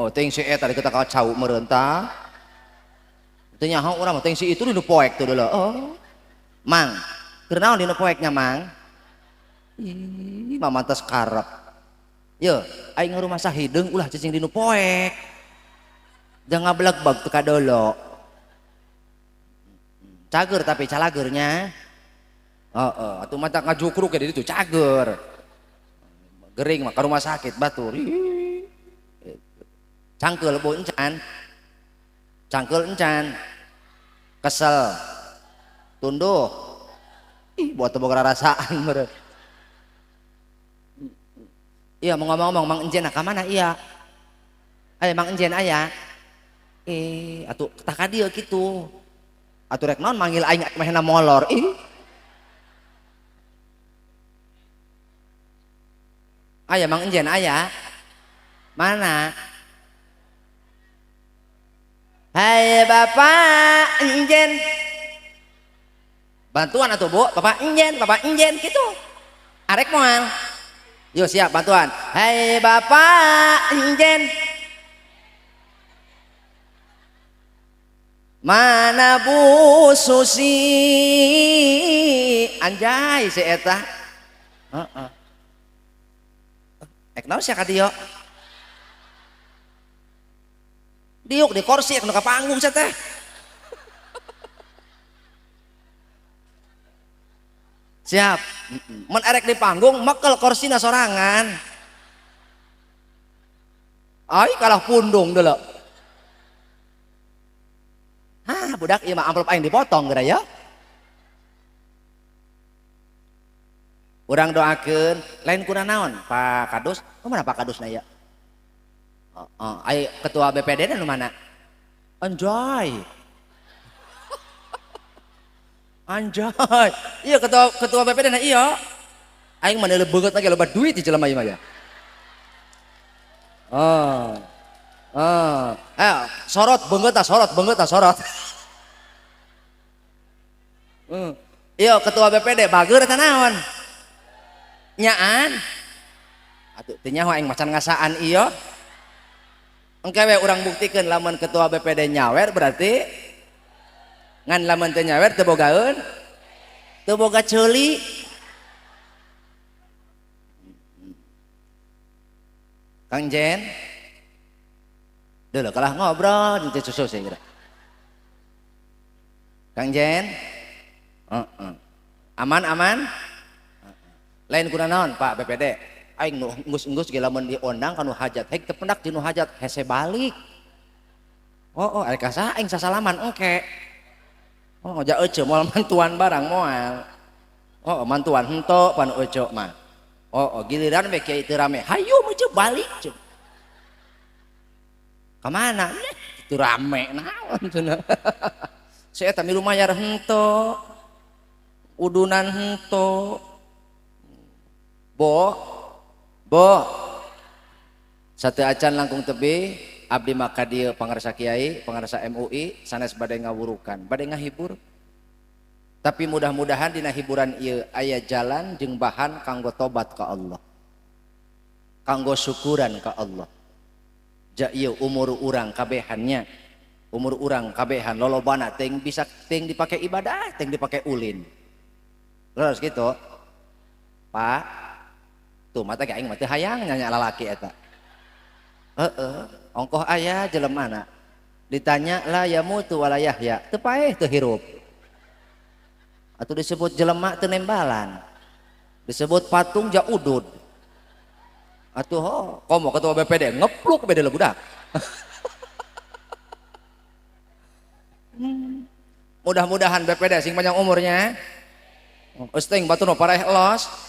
Oh, teuing si eta kita ka cau meureun tah. Teu nyaho urang mah teuing si itu di nu poek tuh dulu. Oh. Mang, keur naon di nu poeknya, Mang? Ih, mama tos karep. Ye, aing ngarumasa hideung ulah cicing di nu poek. Jangan ngabelegbeg teu kadolo. Cager tapi calagernya. Heeh, atuh mata ngajukruk ke di ditu cager. Gering mah ka rumah sakit batur. Ih. Cangkeul bu encan. Cangkeul encan. Kesel. Tunduh. Ih, buat teu boga rarasaan meureun. Iya, mau ngomong-ngomong Mang Enjen ka mana iya? Aya Mang Enjen aya. Eh, atuh tah ka dieu kitu. Atuh rek naon manggil aing mehna molor. Ih. Aya Mang Enjen aya. Mana? Hai Bapak Enjen. Bantuan atuh Bu, Bapak Enjen gitu. Arek moal. Yuk siap bantuan. Hai Bapak Enjen. Mana Bu Susi? Anjay si eta. Heeh. Ek naon sia ka dieu? Diuk di kursi ek nu ka panggung sia teh. Siap. Mun erek di panggung mekel korsina sorangan. Ai kalah pundung deuleu. Hah, budak ieu mah amplop aing dipotong geura ya. Urang doakeun lain kuna naon Pak Kadus? Oh, mana Pak Kadusna ya? Oh, oh, ai ketua BPD na nu mana? Anjay. Anjay. Iya ketua ketua BPD na iya. Aing mah leuleuh beungeut lagi loba duit di jelema ieu mah ya. Oh. Oh. Eh, sorot beungeut tah sorot beungeut tah sorot. Iya ketua BPD bager eta naon? Nyaan. Atuh teu nyaho aing macan ngasaan ieu. Engke we urang buktikeun lamun ketua BPD nyawer berarti ngan lamun teu nyawer teu bogaeun teu boga ceuli. Kang Jen. Deuleu kalah ngobrol jeung susu sih geura. Kang Jen. Heeh. Aman aman? Lain kuna naon Pak BPD? Aing nu enggeus-enggeus ge lamun diondang ka nu hajat, hek teu pendak jeung nu hajat hese balik. Oh, oh, ari ka saha aing sasalaman engke. Oh, ja ece moal mantuan barang moal. Oh, mantuan henteu pan ece mah. Oh, oh, giliran we kiai teu rame, hayu meuceuh balik ceuh. Ka mana? Teu rame naon cenah. Si eta milu mayar henteu. Udunan henteu. Bo, bo, satu acan langkung tebih, abdi maka dieu pangarsa kiai, pangarsa MUI, sanes bade ngawurukan, bade ngahibur. Tapi mudah-mudahan dina hiburan ieu aya jalan jeung bahan kanggo tobat ka Allah, kanggo syukuran ka Allah. Ja ieu umur urang kabehannya, umur urang kabehan lolobana teuing bisa teuing dipake ibadah, teuing dipake ulin. Terus gitu, Pak. Tuh mata aing mah teu hayang nanya lalaki eta. Heeh, ongkoh aya jelemana. Ditanya la yamutu wala yahya, teu paeh teu hirup. Atuh disebut jelema teu nembalan. Disebut patung ja udud. Atuh oh, komo ketua BPD ngepluk beda budak. Mudah-mudahan BPD sing panjang umurnya. Geus teuing batur nu pareh los.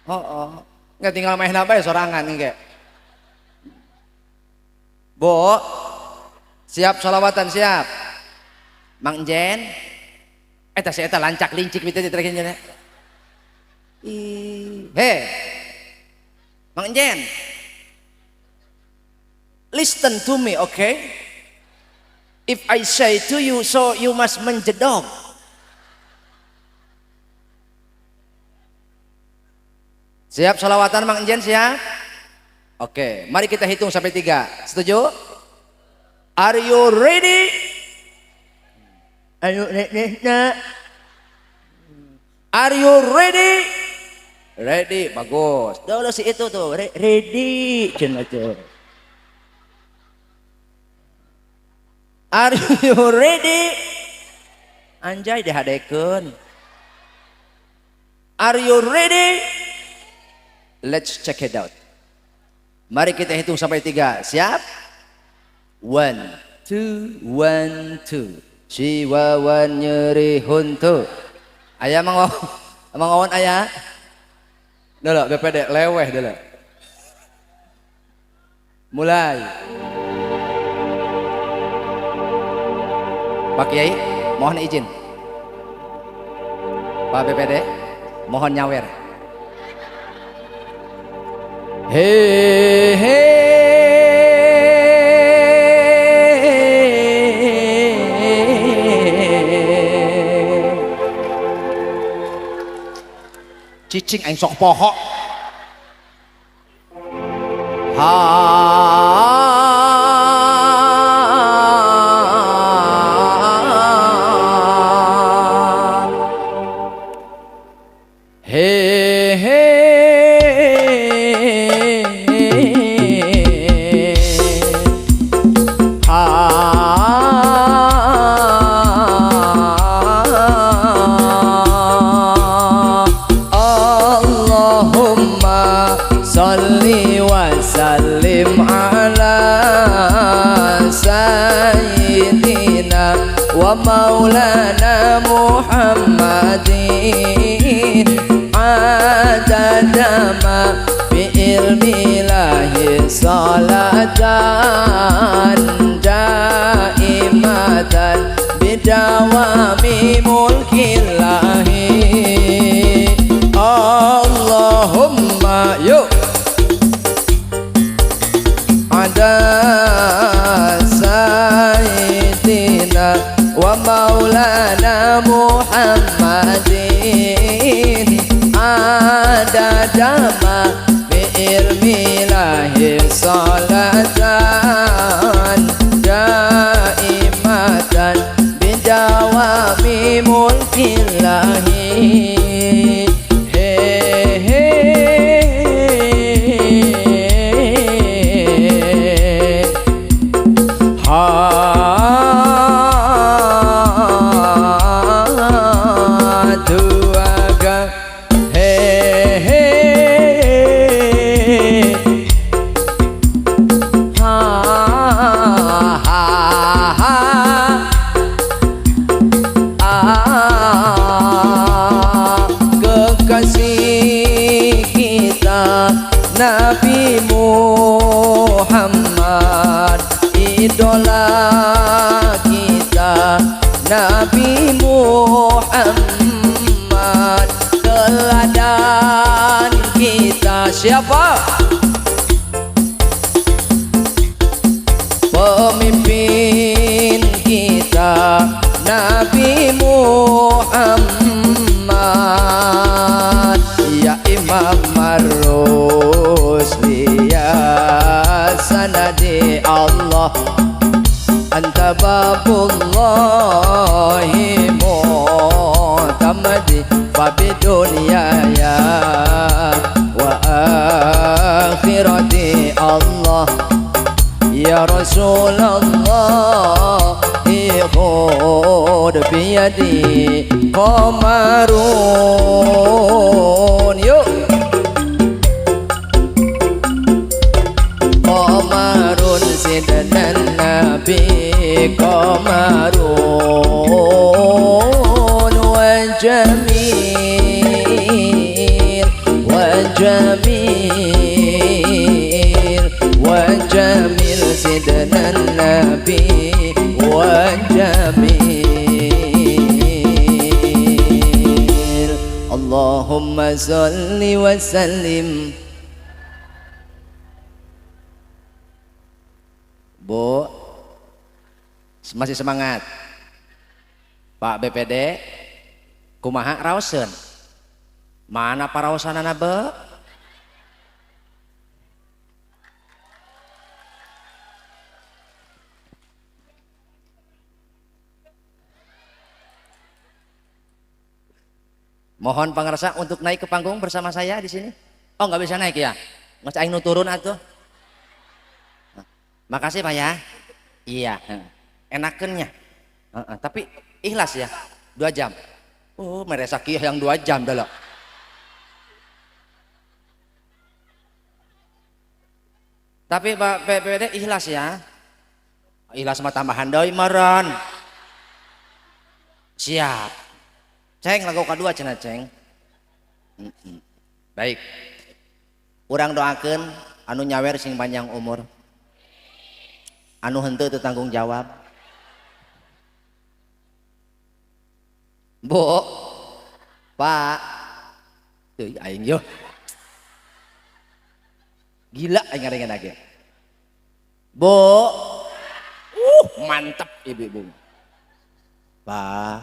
Oh, oh. Nggak tinggal main apa ya sorangan engke. Bu, siap sholawatan siap. Mang Jen, eta si eta lancak lincik gitu ditrekin nya. Ih, he. Mang Jen. Listen to me, okay? If I say to you, so you must menjedog. Siap sholawatan Mang Jen siap? Oke, mari kita hitung sampai 3. Setuju? Are you ready? Ayo, are you ready? Ready, bagus. Dulu si itu tuh, ready, cenah tuh. Are you ready? Anjay dihadekeun. Are you ready? Let's check it out. Mari kita hitung sampai 3. Siap? 1, 2, 1, 2. Siwawan nyeri huntu. Ayah mang awan ayah. Dulu BPD leweh dulu. Mulai. Pak Kiai, mohon izin. Pak BPD, mohon nyawer. Hei hei. Cicing aing sok poho. Ha. He he. Ha. Allahumma salli wa sallim ala sayyidina wa maulana Muhammadin adada ma fi ilmillahi salatan daimatan bidawami mulkillahi. Allahumma yuk ada sayyidina wa maulana Muhammadin adada ma fi ilmillahi salatan daimatan bidawami mulkillahi. Kekasih kita Nabi Muhammad, idola kita Nabi Muhammad, teladan kita siapa? Pemimpin kita Nabi Muhammad. Ya Imam Ar-Rusli, ya sanadi Allah, anta babullahi mu'tamadi fa bidunyaya wa akhirati. Allah ya Rasulullah, khud biyadi qamarun. Yuk qamarun sidna nabi qamarun wa jamil wa jamil wa jamil sidna nabi wa jamil. Allahumma salli wa sallim. Bu, masih semangat Pak BPD? Kumaha raoseun? Mana paraosanana be? Mohon pangarsa untuk naik ke panggung bersama saya di sini. Oh, nggak bisa naik ya? Nggak aing nu turun atuh. Makasih Pak ya. Iya, enakeunnya. Tapi ikhlas ya, 2 jam. Oh, meresa kieu yang 2 jam dah. Tapi Pak PPD ikhlas ya. Ikhlas mah tambahan deui meureun. Siap. Ceng lagu kedua cenah ceng. Baik. Urang doakeun anu nyawer sing panjang umur. Anu henteu teu tanggung jawab. Bu, Pak, teuing aing yo. Gila aing ngarengan lagi. Bu, mantep ibu-ibu. Pak,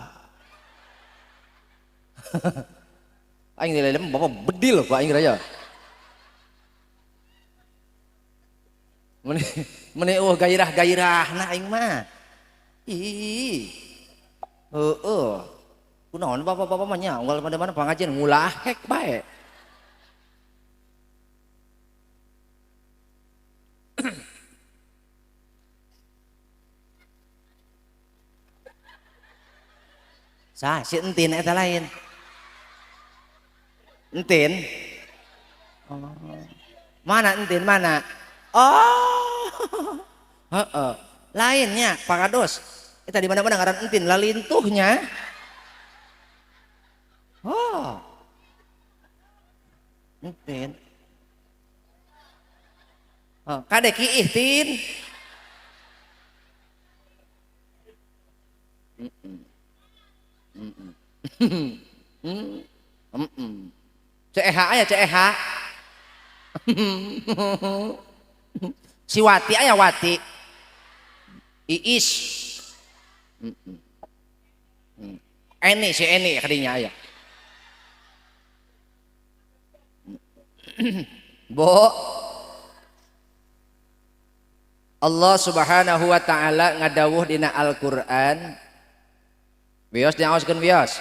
aing nilai bapak bedil Pak aing raya. Meni gairah-gairah nah aing mah. Ih. Heeh. Kunaon bapak-bapak mah nya unggal mana-mana pengajian ngulah hek bae. Sah si Entin eta lain. Entin. Oh. Mana Entin mana? Oh. Heeh. Lainnya Pak Kados. Eta di mana-mana ngaran Entin lalintuhnya. Oh. Entin. Oh, kade kiih tin. CEH aya CEH. Si Wati aya Wati. Iis. Eni si Eni kadinya aya. Bu, Allah Subhanahu wa taala ngadawuh dina Al-Qur'an. Wios diaoskeun wios.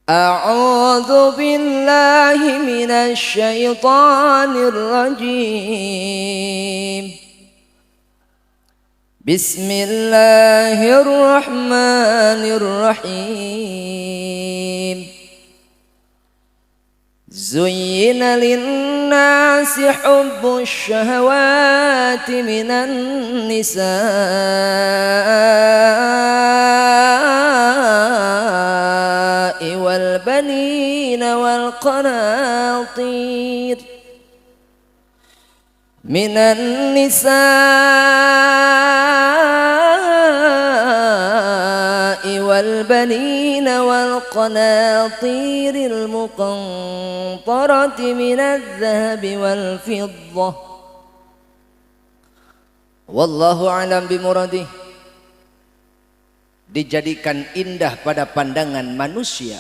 A'udzu billahi minasy syaithanir rajim. Bismillahirrahmanirrahim. Zuyyina lin-nasi hubbusy syahawati minan nisa'i wal banina wal qanatir minan nisa'i wal banina wal qanatiril muqantarati minadz dzahabi wal fiddah wallahu a'lam bimuradih. Dijadikan indah pada pandangan manusia,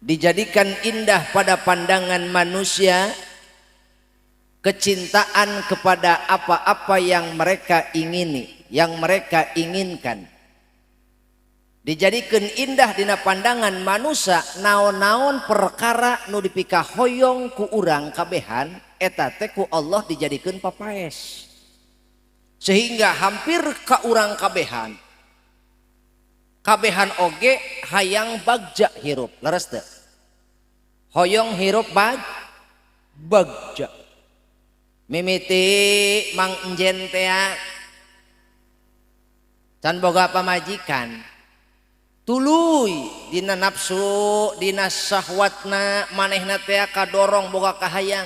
dijadikan indah pada pandangan manusia kecintaan kepada apa-apa yang mereka ingini, yang mereka inginkan. Dijadikan indah dina pandangan manusia naon-naon perkara nu dipikahoyong ku urang kabehan eta teh ku Allah dijadikeun papaes. Sehingga hampir ka urang kabehan, kabehan oge hayang bagja hirup, leres teu? Hoyong hirup bagja. Mimiti Mang Enjen tea can boga pamajikan, tuluy dina nafsu, dina syahwatna manehna tea kadorong boga kahayang.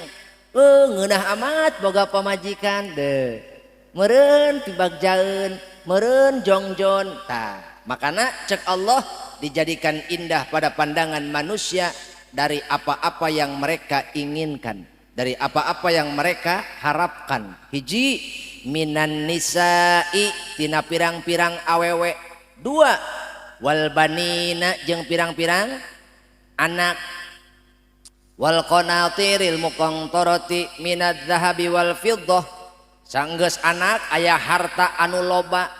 Ngeunah amat boga pamajikan deh. Meureun pibagjaeun, meureun jongjon. Tah, makana cek Allah dijadikan indah pada pandangan manusia dari apa-apa yang mereka inginkan, dari apa-apa yang mereka harapkan. Hiji minan nisa'i tina pirang-pirang awewe. Dua wal banina jeung pirang-pirang anak. Wal qanatiril muqantarati minadz dzahabi wal fiddah. Sanggeus anak aya harta anu loba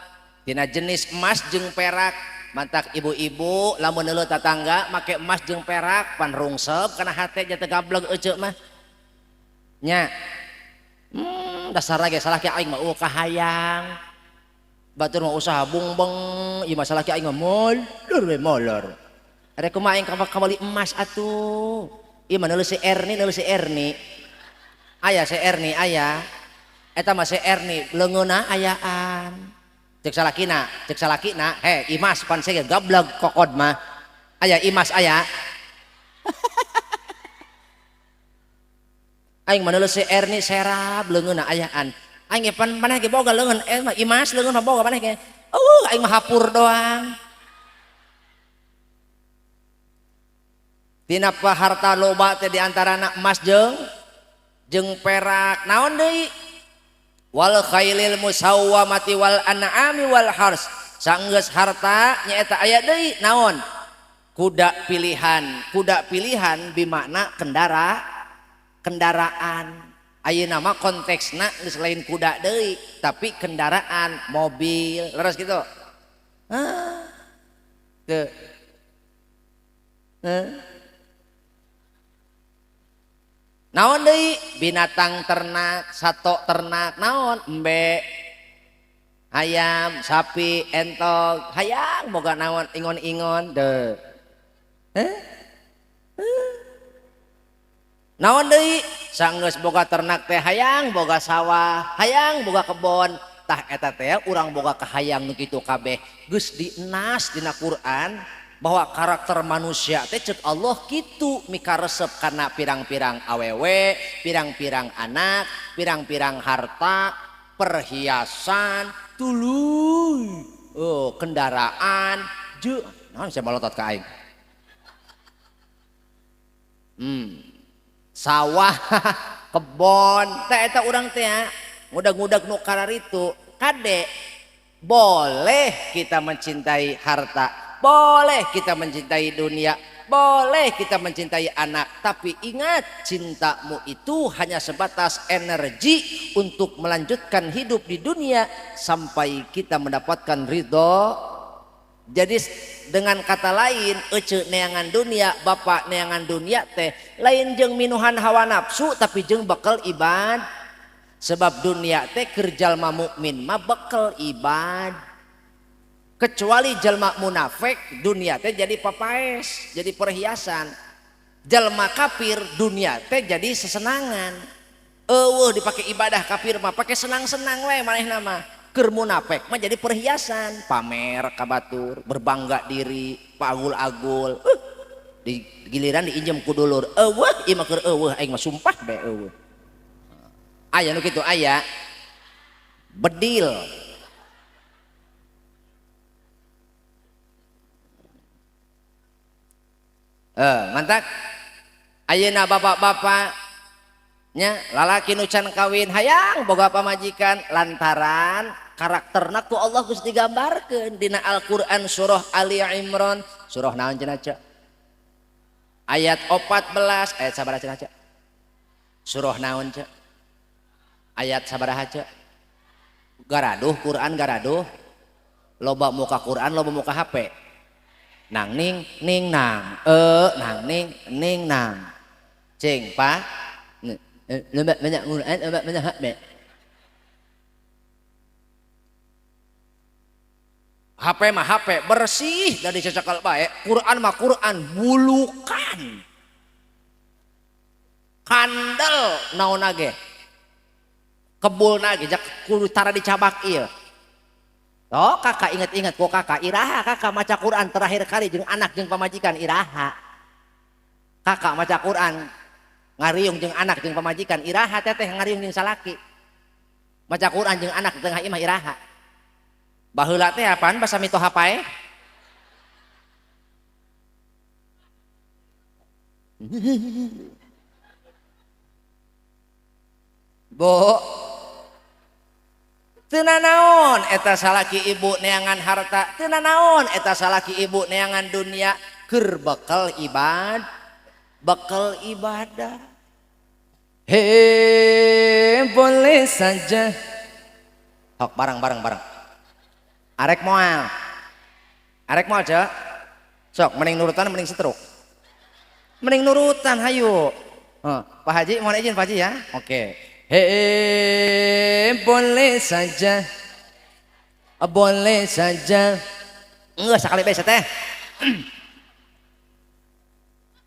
tina jenis emas jeung perak. Mantak ibu-ibu lamun neuleuh tatangga make emas jeung perak pan rungsep kana hate nya teu gableg eceu mah. Nya. Dasar ge salah ki aing mah kahayang. Batur mah usaha bungbeng, ieu mah salah ki aing mah molor we molor. Rek kumaha aing kamali emas atuh. Ieu mah neuleuh si Erni, neuleuh si Erni. Aya si Erni aya. Eta mah si Erni leungeunna ayaan. Cek salakina, he imas pan saya gableg kokod mah. Aya imas aya. Aing mah neuleuh si Erni serab leungeunna ayaan. Aing ge pan maneh ge boga leungeun, mah imas leungeun mah boga maneh ge. Eueuh aing mah hapur doang. Tina harta loba teh di antarana emas jeung perak. Naon deui? Wal khailil musawwamati wal an'ami wal hars. Sanggeus harta nyaeta aya deui naon? Kuda pilihan. Kuda pilihan bimakna kendaraan. Ayeuna mah konteksna geus lain kuda deui, tapi kendaraan, mobil, leres kitu. Hah? Teu. Hah? Naon deui? Binatang ternak, sato ternak, naon? Embe, ayam, sapi, entog, hayang boga naon ingon-ingon deh. Heh? Naon deui? Sanggeus boga ternak teh hayang boga sawah, hayang boga kebon. Tah eta teh urang boga kahayang nu kitu kabeh. Geus dienas dina Quran bahwa karakter manusia teh cek Allah kitu mikaresep kana pirang-pirang awewe, pirang-pirang anak, pirang-pirang harta, perhiasan, tuluy, oh, kendaraan, jeung naon sia malotot ka aing. Sawah, kebon, teh eta urang teh ngudag-ngudag nu kararitu. Kade boleh kita mencintai harta, boleh kita mencintai dunia, boleh kita mencintai anak, tapi ingat cintamu itu hanya sebatas energi untuk melanjutkan hidup di dunia sampai kita mendapatkan ridho. Jadi dengan kata lain, ece neangan dunia, bapak neangan dunia teh lain jeung minuhan hawa nafsu tapi jeung bekal ibad. Sebab dunia teh keur jalma mukmin mah bekal ibad. Kecuali jalma munafik dunia teh jadi papaes, jadi perhiasan. Jalma kafir dunia teh jadi sesenangan. Eueuh dipake ibadah kafir mah pake senang-senang we manehna mah. Keur munafik mah jadi perhiasan, pamer ka batur, berbangga diri, paagul-agul. Di giliran diinjem ku dulur. Eueuh ieu mah keur eueuh aing mah sumpah bae eueuh. Aya nu kitu aya. Bedil. Mantak ayeuna bapak-bapak nya lalaki nu can kawin hayang boga pamajikan lantaran karakterna ku Allah geus digambarkeun dina Al-Qur'an surah Ali Imran surah naon cenah ceu ayat 14 ayat sabaraha cenah ceu surah naon ceu ayat sabaraha ceu garaduh Quran garaduh loba muka Quran loba muka HP nang ning ning nang nang ning ning nang cing pak loba banyak Quran loba banyak HP. HP mah HP bersih dari cecekal bae, Quran mah Quran bulukan kandel naon ge kebul nage jak kudu tara dicabak ieu. Oh kakak inget-inget kok kakak iraha kakak maca Quran terakhir kali jeung anak jeung pamajikan iraha. Kakak maca Quran ngariung jeung anak jeung pamajikan iraha teteh ngariung jeung salaki. Maca Quran jeung anak di tengah imah iraha. Baheula teh apaan basa mitoha pae? Bu teu nanaon eta salaki ibu neangan harta, teu nanaon eta salaki ibu neangan dunia, keur bekal ibad, bekal ibadah. He boleh saja. Hok bareng bareng bareng. Arek moal. Arek mau aja? Sok mending nurutan mending setruk. Mending nurutan hayu. Pak Haji mohon izin Pak Haji ya. Oke. Hei, boleh saja. Boleh saja. Enggak sekali bae teh.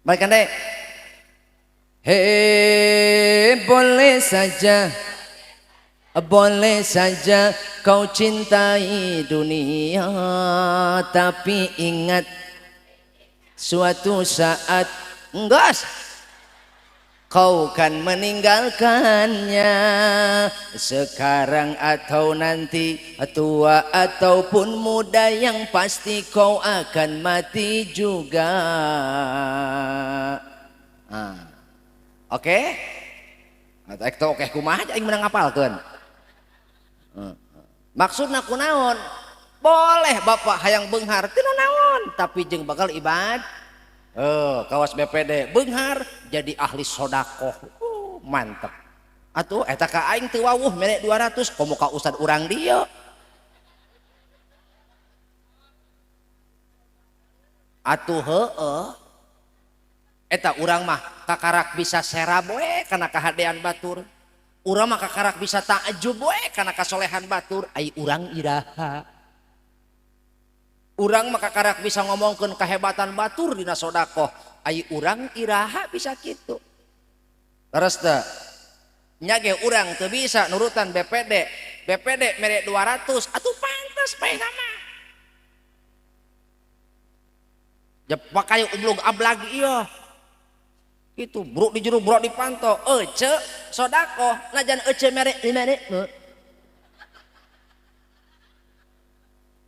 Balikan deh. Hei, boleh saja. Boleh saja kau cintai dunia, tapi ingat suatu saat enggak kau kan meninggalkannya. Sekarang atau nanti, tua ataupun muda, yang pasti kau akan mati juga. Nah. Oke? Oke, kumaha aing menang ngapalkeun. Maksudna kunaon? Boleh bapak hayang beunghar teu naon, tapi jeung bakal ibad. Kawas BPD beunghar jadi ahli sodakoh. Mantep. Atuh eta ka aing teu wawuh mere 200 komo ka ustad urang dieu. Atuh heueuh. Eta urang mah kakarak bisa serab we kana kahadean batur. Urang mah kakarak bisa takjub we kana kasolehan batur. Ai urang iraha. Urang mah kakarak bisa ngomongkeun kehebatan batur dina sodakoh. Ai urang iraha bisa kitu. Terus teh nya ge urang teu bisa nurutan BPD. BPD mere 200 atuh pantes bae mah. Pakai ublug ablag ieu. Itu bruk di jero bruk di panto. Ece sodakoh najan ece mere 5.000.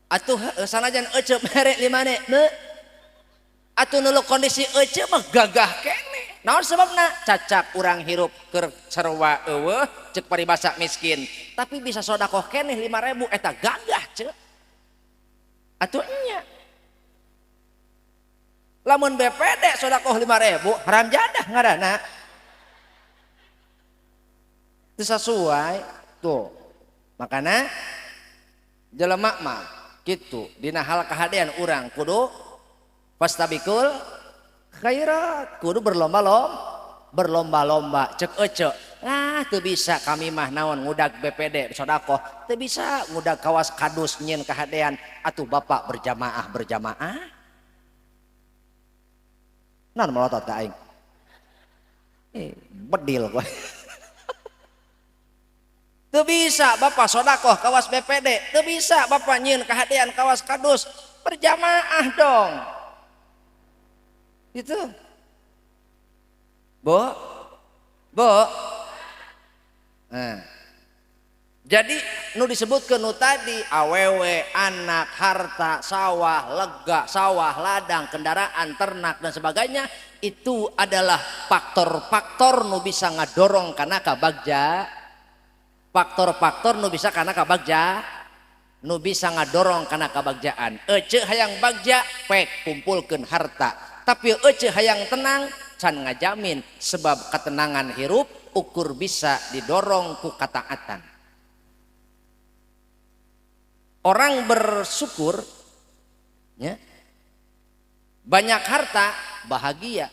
Atuh sanajan ece mere 5.000. Atuh nu kondisi ece mah gagah kene. Naon sebabna? Cacak urang hirup keur sarua eueuh ceuk paribasa miskin. Tapi bisa sodakoh keneh 5.000 eta gagah ce. Atuh nya. Lamun BPD sodakoh 5.000 haram jadah ngaranna. Teu sasuai tuh. Makana jelema mah kitu dina hal kahadean urang kudu fastabikul khairat, kudu berlomba-lomba cek ece. Lah teu bisa kami mah naon ngudag BPD sodakoh, teu bisa ngudag kawas kadus nyieun kahadean. Atuh bapak berjamaah. Naon melotot ka aing? Bedil gua. Teu bisa bapak sodakoh kawas BPD, teu bisa bapak nyieun kahadean kawas kadus, berjamaah dong. Gitu. Bu. Bu. Nah. Jadi nu disebutkeun nu tadi awewe, anak, harta, sawah, lega, sawah, ladang, kendaraan, ternak dan sebagainya itu adalah faktor-faktor nu bisa ngadorong kana kabagja. Faktor-faktor nu bisa kana kabagja, nu bisa ngadorong kana kabagjaan. Ece hayang bagja pek kumpulkeun harta. Tapi ece hayang tenang can ngajamin sebab ketenangan hirup ukur bisa didorong ku kataatan. Orang bersyukur ya, banyak harta bahagia.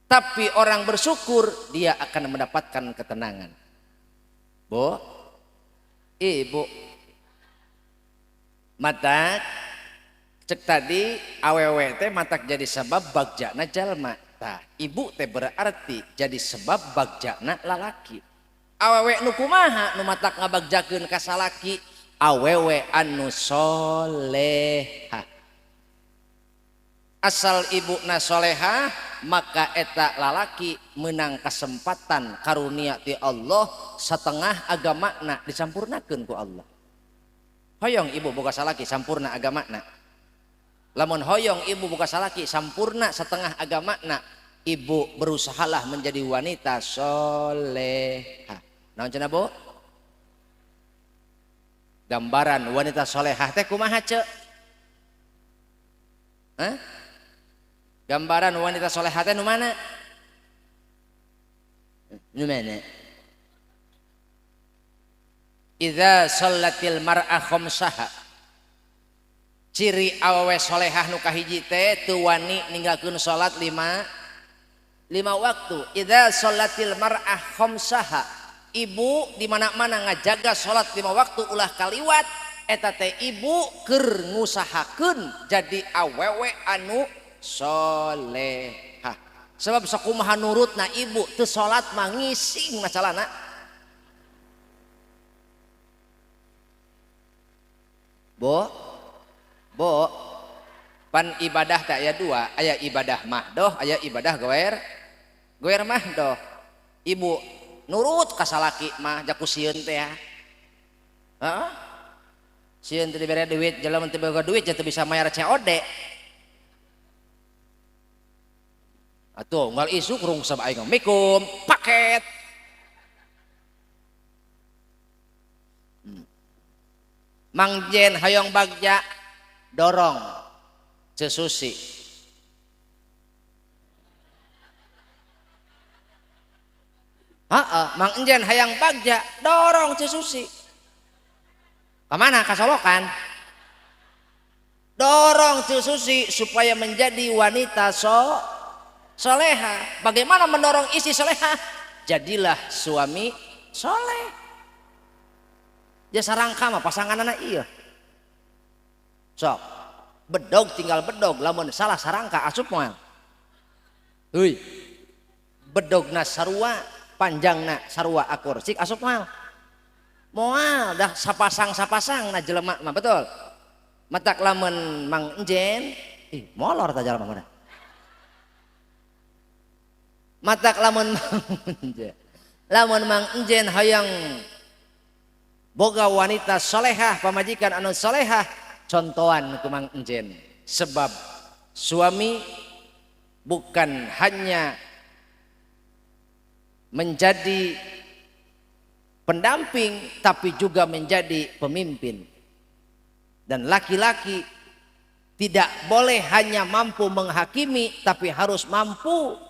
Tapi orang bersyukur dia akan mendapatkan ketenangan. Bu, ibu, mata cek tadi awewe teh matak jadi sebab bagjana jalma. Tah, ibu teh berarti jadi sebab bagjana lalaki. Awewe nu kumaha nu matak ngabagjakeun ka salaki? Awewe anu solehah. Asal ibuna solehah maka eta lalaki menang kesempatan karunia ti Allah setengah agamana disampurnakeun ku Allah. Hoyong ibu boga salaki sampurna agamana. Lamun hoyong ibu boga salaki sampurna setengah agamana, ibu berusahalah menjadi wanita solehah. Naon cenah Bu? Gambaran wanita solehah teh kumaha ce? Hah? Gambaran wanita solehah teh nu mana? Nu mana? Idza shallatil mar'a khamsaha. Ciri awewe solehah nu kahiji teh teu wani ninggalkeun salat lima waktu. Idza sholatil mar'ah khamsaha. Ibu di mana-mana ngajaga salat 5 waktu ulah kaliwat, eta teh ibu keur ngusahakeun jadi awewe anu solehah. Sebab sakumaha nurutna ibu teu salat mah ngising masalahna. Bo, bo, pan ibadah tak aya dua, aya ibadah mahdoh, aya ibadah goer mahdoh. Ibu nurut ka salaki mah jaku sieun teh ya. Heeh. Sieun teh dibere duit, jelema teu boga duit teu bisa mayar COD. Atuh unggal isuk rungsep aing mikum paket. Mang Jen hayong bagja dorong Cesusi. Heeh, Mang Enjen hayang bagja dorong Cesusi. Kemana? Kasolokan. Dorong Cesusi supaya menjadi wanita soleha. Bagaimana mendorong istri soleha? Jadilah suami soleh. Ya sarangka mah pasangan anak iya. Sok bedog tinggal bedog, lamun salah sarangka asup moal. Heuy. Bedogna sarua, panjangna sarua akur, cik asup moal. Moal dah sapasang-sapasang na jelema mah betul. Matak lamun Mang Enjen, ih molor ta jelema mah. Matak lamun Mang Enjen. Lamun Mang Enjen hayang boga wanita solehah, pamajikan anu solehah, contohan ku Mang Enjen. Sebab suami bukan hanya menjadi pendamping, tapi juga menjadi pemimpin. Dan laki-laki tidak boleh hanya mampu menghakimi, tapi harus mampu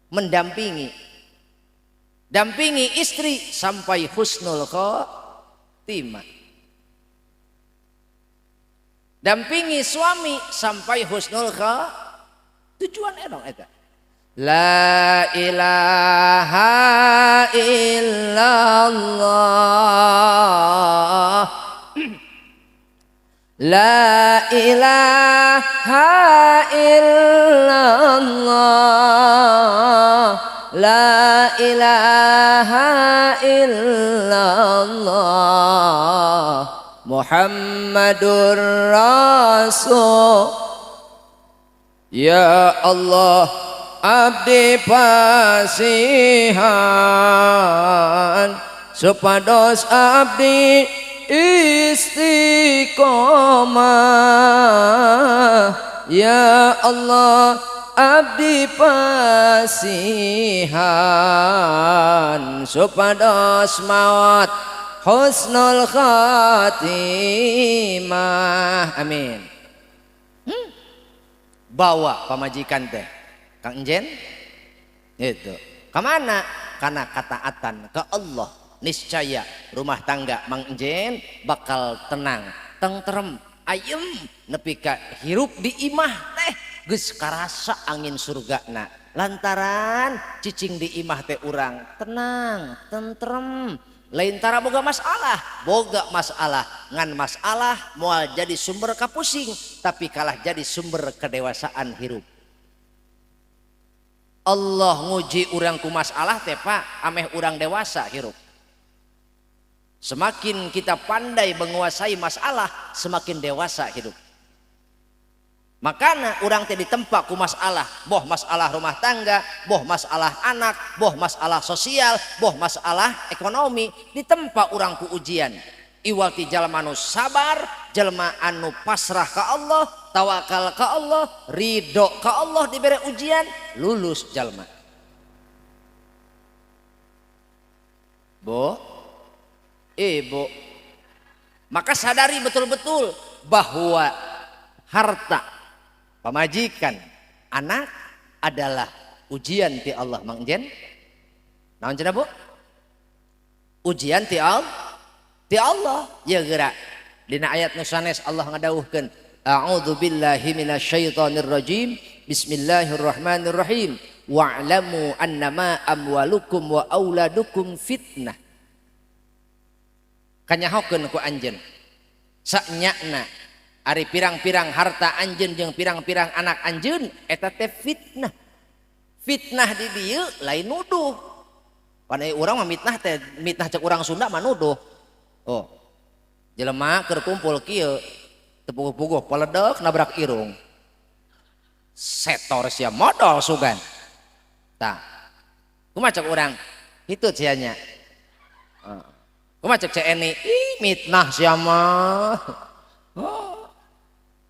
mendampingi. Dampingi istri sampai husnul khotimah. Dampingi suami sampai husnul khotimah. Tujuan erong eta. La ilaha illallah. La ilaha illallah. La ilaha illallah. Muhammadur Rasul. Ya Allah abdi pasihan supados abdi istiqomah. Ya Allah abdi pasihan supados maut husnul khatimah. Amin. Bawa pamajikan teh Kang Enjen itu kemana? Karena ketaatan ke Allah, niscaya rumah tangga Mang Enjen bakal tenang, tentrem, ayem, nepi ka hirup di imah teh geus karasa angin surgana. Lantaran cicing di imah teh urang tenang, tentrem. Lain tara boga masalah ngan masalah moal jadi sumber kapusing, tapi kalah jadi sumber kedewasaan hirup. Allah nguji urang ku masalah teh Pak, ameh urang dewasa hirup. Semakin kita pandai menguasai masalah, semakin dewasa hidup. Makana urang teh ditempa ku masalah, boh masalah rumah tangga, boh masalah anak, boh masalah sosial, boh masalah ekonomi, ditempa urang ku ujian. Iwal ti jalma anu sabar, jalma anu pasrah ka Allah, tawakal ka Allah, ridho ka Allah diberi ujian, lulus jalma. Bo, ibu, maka sadari betul-betul bahwa harta, pamajikan, anak adalah ujian ti Allah. Mang Jen, naon cenah Bu? Ujian ti Allah. Ti Allah. Ya geura. Dina ayat nu sanes Allah ngadawuhkeun, A'udzu billahi minasyaitonir rajim. Bismillahirrahmanirrahim. Wa'lamu annama amwalukum wa auladukum fitnah. Kanyahokeun ku anjeun. Sanyakna ari pirang-pirang harta anjeun jeung pirang-pirang anak anjeun eta teh fitnah. Fitnah di dieu lain nuduh. Pan urang mah mitnah teh mitnah cek urang Sunda mah nuduh. Oh. Jelema keur kumpul kieu teu puguh-puguh poledek nabrak irung. Setor sia modal sugan. Tah. Kumaha cek urang? Hitut sia nya. Kumaha cek Ceni? Ih, mitnah sia mah. Oh.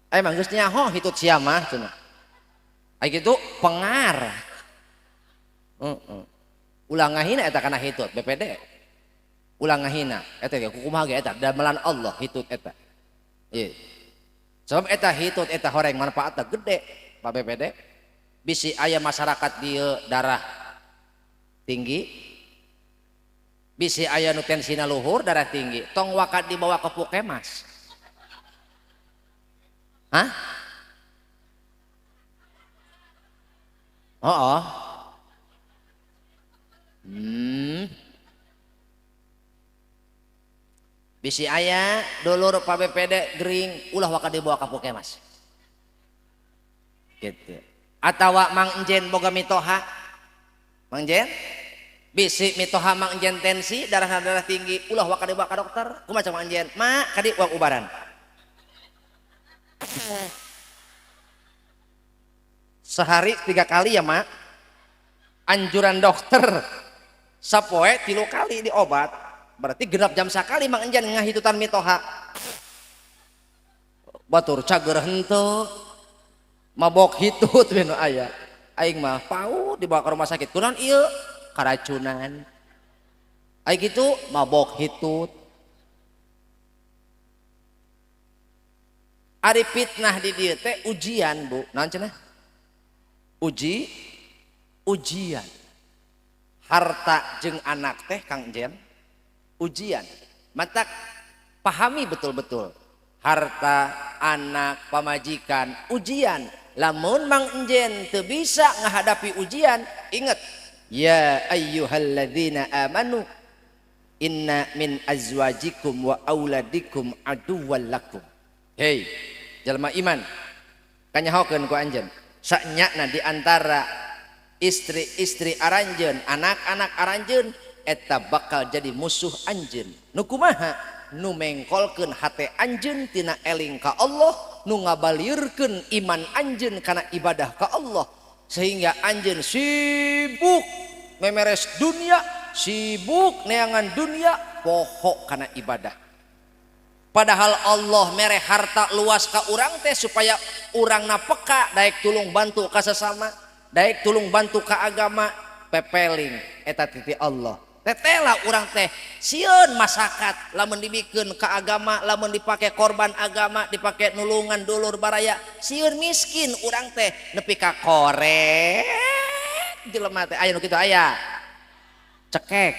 Emang geus nyaho hitut sia mah cenah. Ai kitu pengar. Heeh. Ulah ngahina eta kana hitut BPD. Ulah ngahina eta ge kumaha ge eta damelan Allah hitut eta. Ieu. Sebab eta hitut eta horeng manfaatna gede Pak BPD. Bisi aya masyarakat dieu darah tinggi, bisi aya nu tensina luhur darah tinggi, tong wakat dibawa ke pukemas. Hah? Oh. Bisi aya dulur Pak BPD gering ulah waka dibawa ka pukemas. Gitu. Atawa Mang Enjen boga mitoha. Mang Enjen bisi mitoha Mang Enjen tensi darah tinggi ulah waka dibawa ka dokter. Kumaha Mang Enjen? Ma kadi uang ubaran. Sehari 3 kali ya, Mak. Anjuran dokter sapoe 3 kali diobat. Berarti genap jam sakali Mang Enjen ngahitutan mitoha. Batur cager henteu. Mabok hitut we nu aya. Aing mah paut dibawa ke rumah sakit. Kunaon ieu? Karacunan. Ai kitu mabok hitut. Ari fitnah di dieu teh ujian, Bu. Naon cenah? Ujian. Harta jeung anak teh Kang Jen ujian. Matak pahami betul-betul. Harta, anak, pamajikan, ujian. Lamun Mang Enjen teu bisa ngahadapi ujian, ingat, ya ayyuhalladzina amanu inna min azwajikum wa auladikum aduwwal lakum. Hei, jalma iman, kanyahokeun ku anjeun. Sanyakna di antara istri-istri aranjeun, anak-anak aranjeun eta bakal jadi musuh anjeun. Nu kumaha? Nu mengkolkeun hate anjeun tina eling ka Allah, nu ngabalirkeun iman anjeun kana ibadah ka Allah, sehingga anjeun sibuk memeres dunia, sibuk neangan dunia, poho kana ibadah. Padahal Allah mere harta luas ka urang teh supaya urangna peka, daek tulung bantu ka sesama, daek tulung bantu ka agama, pepeling eta titi Allah. Tetela urang teh sieun masyarakat lamun dibikeun ka agama, lamun dipake korban agama, dipake nulungan dulur baraya, sieun miskin urang teh nepi ka korek jelema teh aya nu kitu aya. Cekek.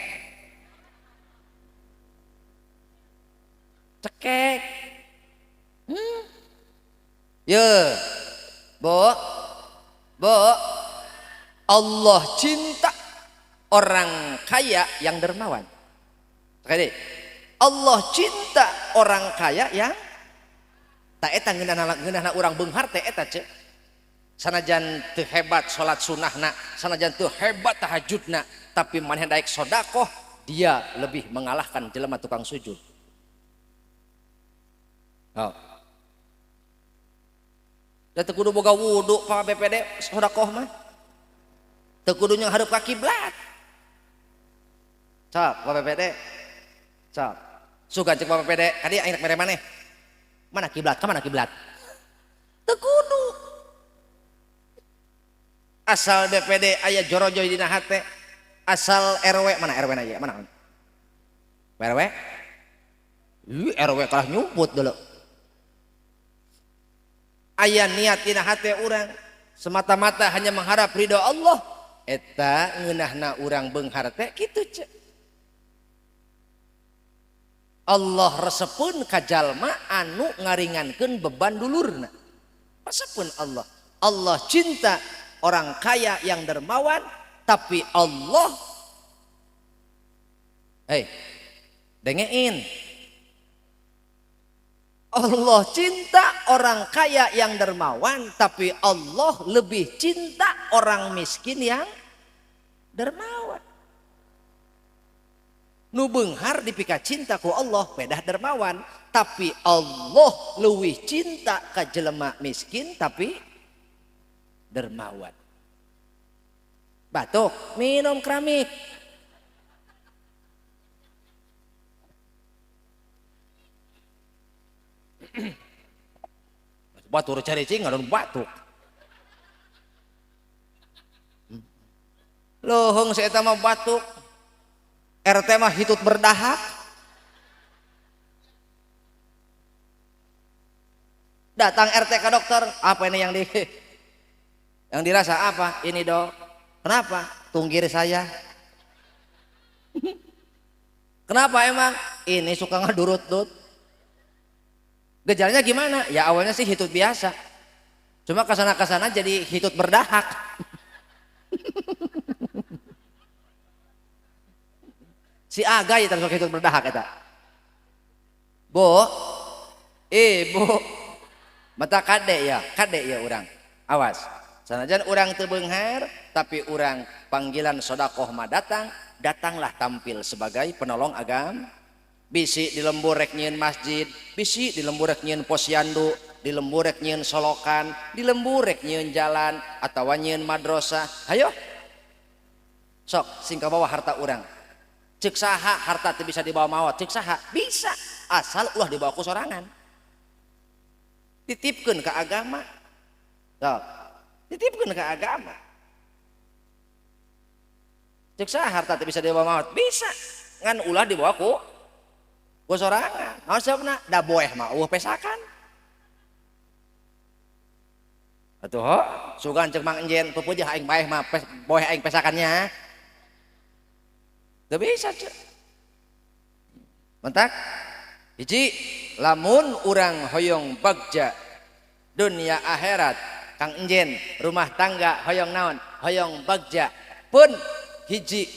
Cekek. Ye. Bu. Bu. Allah cinta orang kaya yang dermawan. Sekali. Allah cinta orang kaya yang tak eta ngeunahna urang beunghar teh eta ceu. Sanajan teu hebat salat sunahna, sanajan teu hebat tahajudna, tapi maneh daek sedekah, dia lebih mengalahkan jelema tukang sujud. Oh. Da teu kudu boga wudu Pak BPD sedekah mah. Teu kudu nyanghareup ka kiblat. Sok Pak BPD. Sok. Sugan cek Pak BPD, kadi aing rek mere maneh. Mana kiblat? Ka mana kiblat? Teu kudu. Asal BPD aya jorojoy dina hate. Asal RW mana RW na ieu? Mana? RW? Ih, RW kalah nyumput dulu. Aya niat dina hate urang semata-mata hanya mengharap ridho Allah, eta ngeunahna urang beunghar teh kitu cek. Allah resepeun ka jalma anu ngaringankeun beban dulurna. Resepeun Allah. Allah cinta orang kaya yang dermawan, tapi Allah dengein. Allah cinta orang kaya yang dermawan, tapi Allah lebih cinta orang miskin yang dermawan. Nu beunghar dipika cinta ku Allah pedah dermawan, tapi Allah leuwih cinta ka jelema miskin tapi dermawan. Batuk, minum keramik. Batur caricing ngadon batuk. Lohong si eta mah batuk. RT mah hitut berdahak. Datang RT ke dokter, apa ini yang dirasa apa? Ini dok. Kenapa? Tunggir saya. Kenapa emang? Ini suka ngadurut-dut. Gejalanya gimana? Ya awalnya sih hitut biasa. Cuma kesana-kesana jadi hitut berdahak. Si Aga ya termasuk hitut berdahak eta. Bu, ibu, mata kade ya urang. Awas. Sanajan urang teu beunghar, tapi urang panggilan sodakoh mah datang, datanglah tampil sebagai penolong agama. Bisi di lembur rek nyieun masjid, bisi di lembur rek nyieun posyandu, di lembur rek nyieun solokan, di lembur rek nyieun jalan atawa nyieun madrasah. Hayo. Sok sing kabawa harta urang. Ceuk saha harta teu bisa dibawa maot, ceuk saha? Bisa, asal ulah dibawa ku sorangan. Titipkeun ka agama. Sok, titipkeun ka agama. Ceuk saha harta teu bisa dibawa maot? Bisa, ngan ulah dibawa ku sorangan. Naon sababna? Da boeh mah eueuh pesakan. Atuh ho, sugan ceuk Mang Enjen pupujah aing baeh mah boeh aing pesakannya. Teu bisa ceuk. Mentak hiji lamun urang hoyong bagja dunia akhirat, Kang Enjen rumah tangga hoyong naon? Hoyong bagja pun hiji,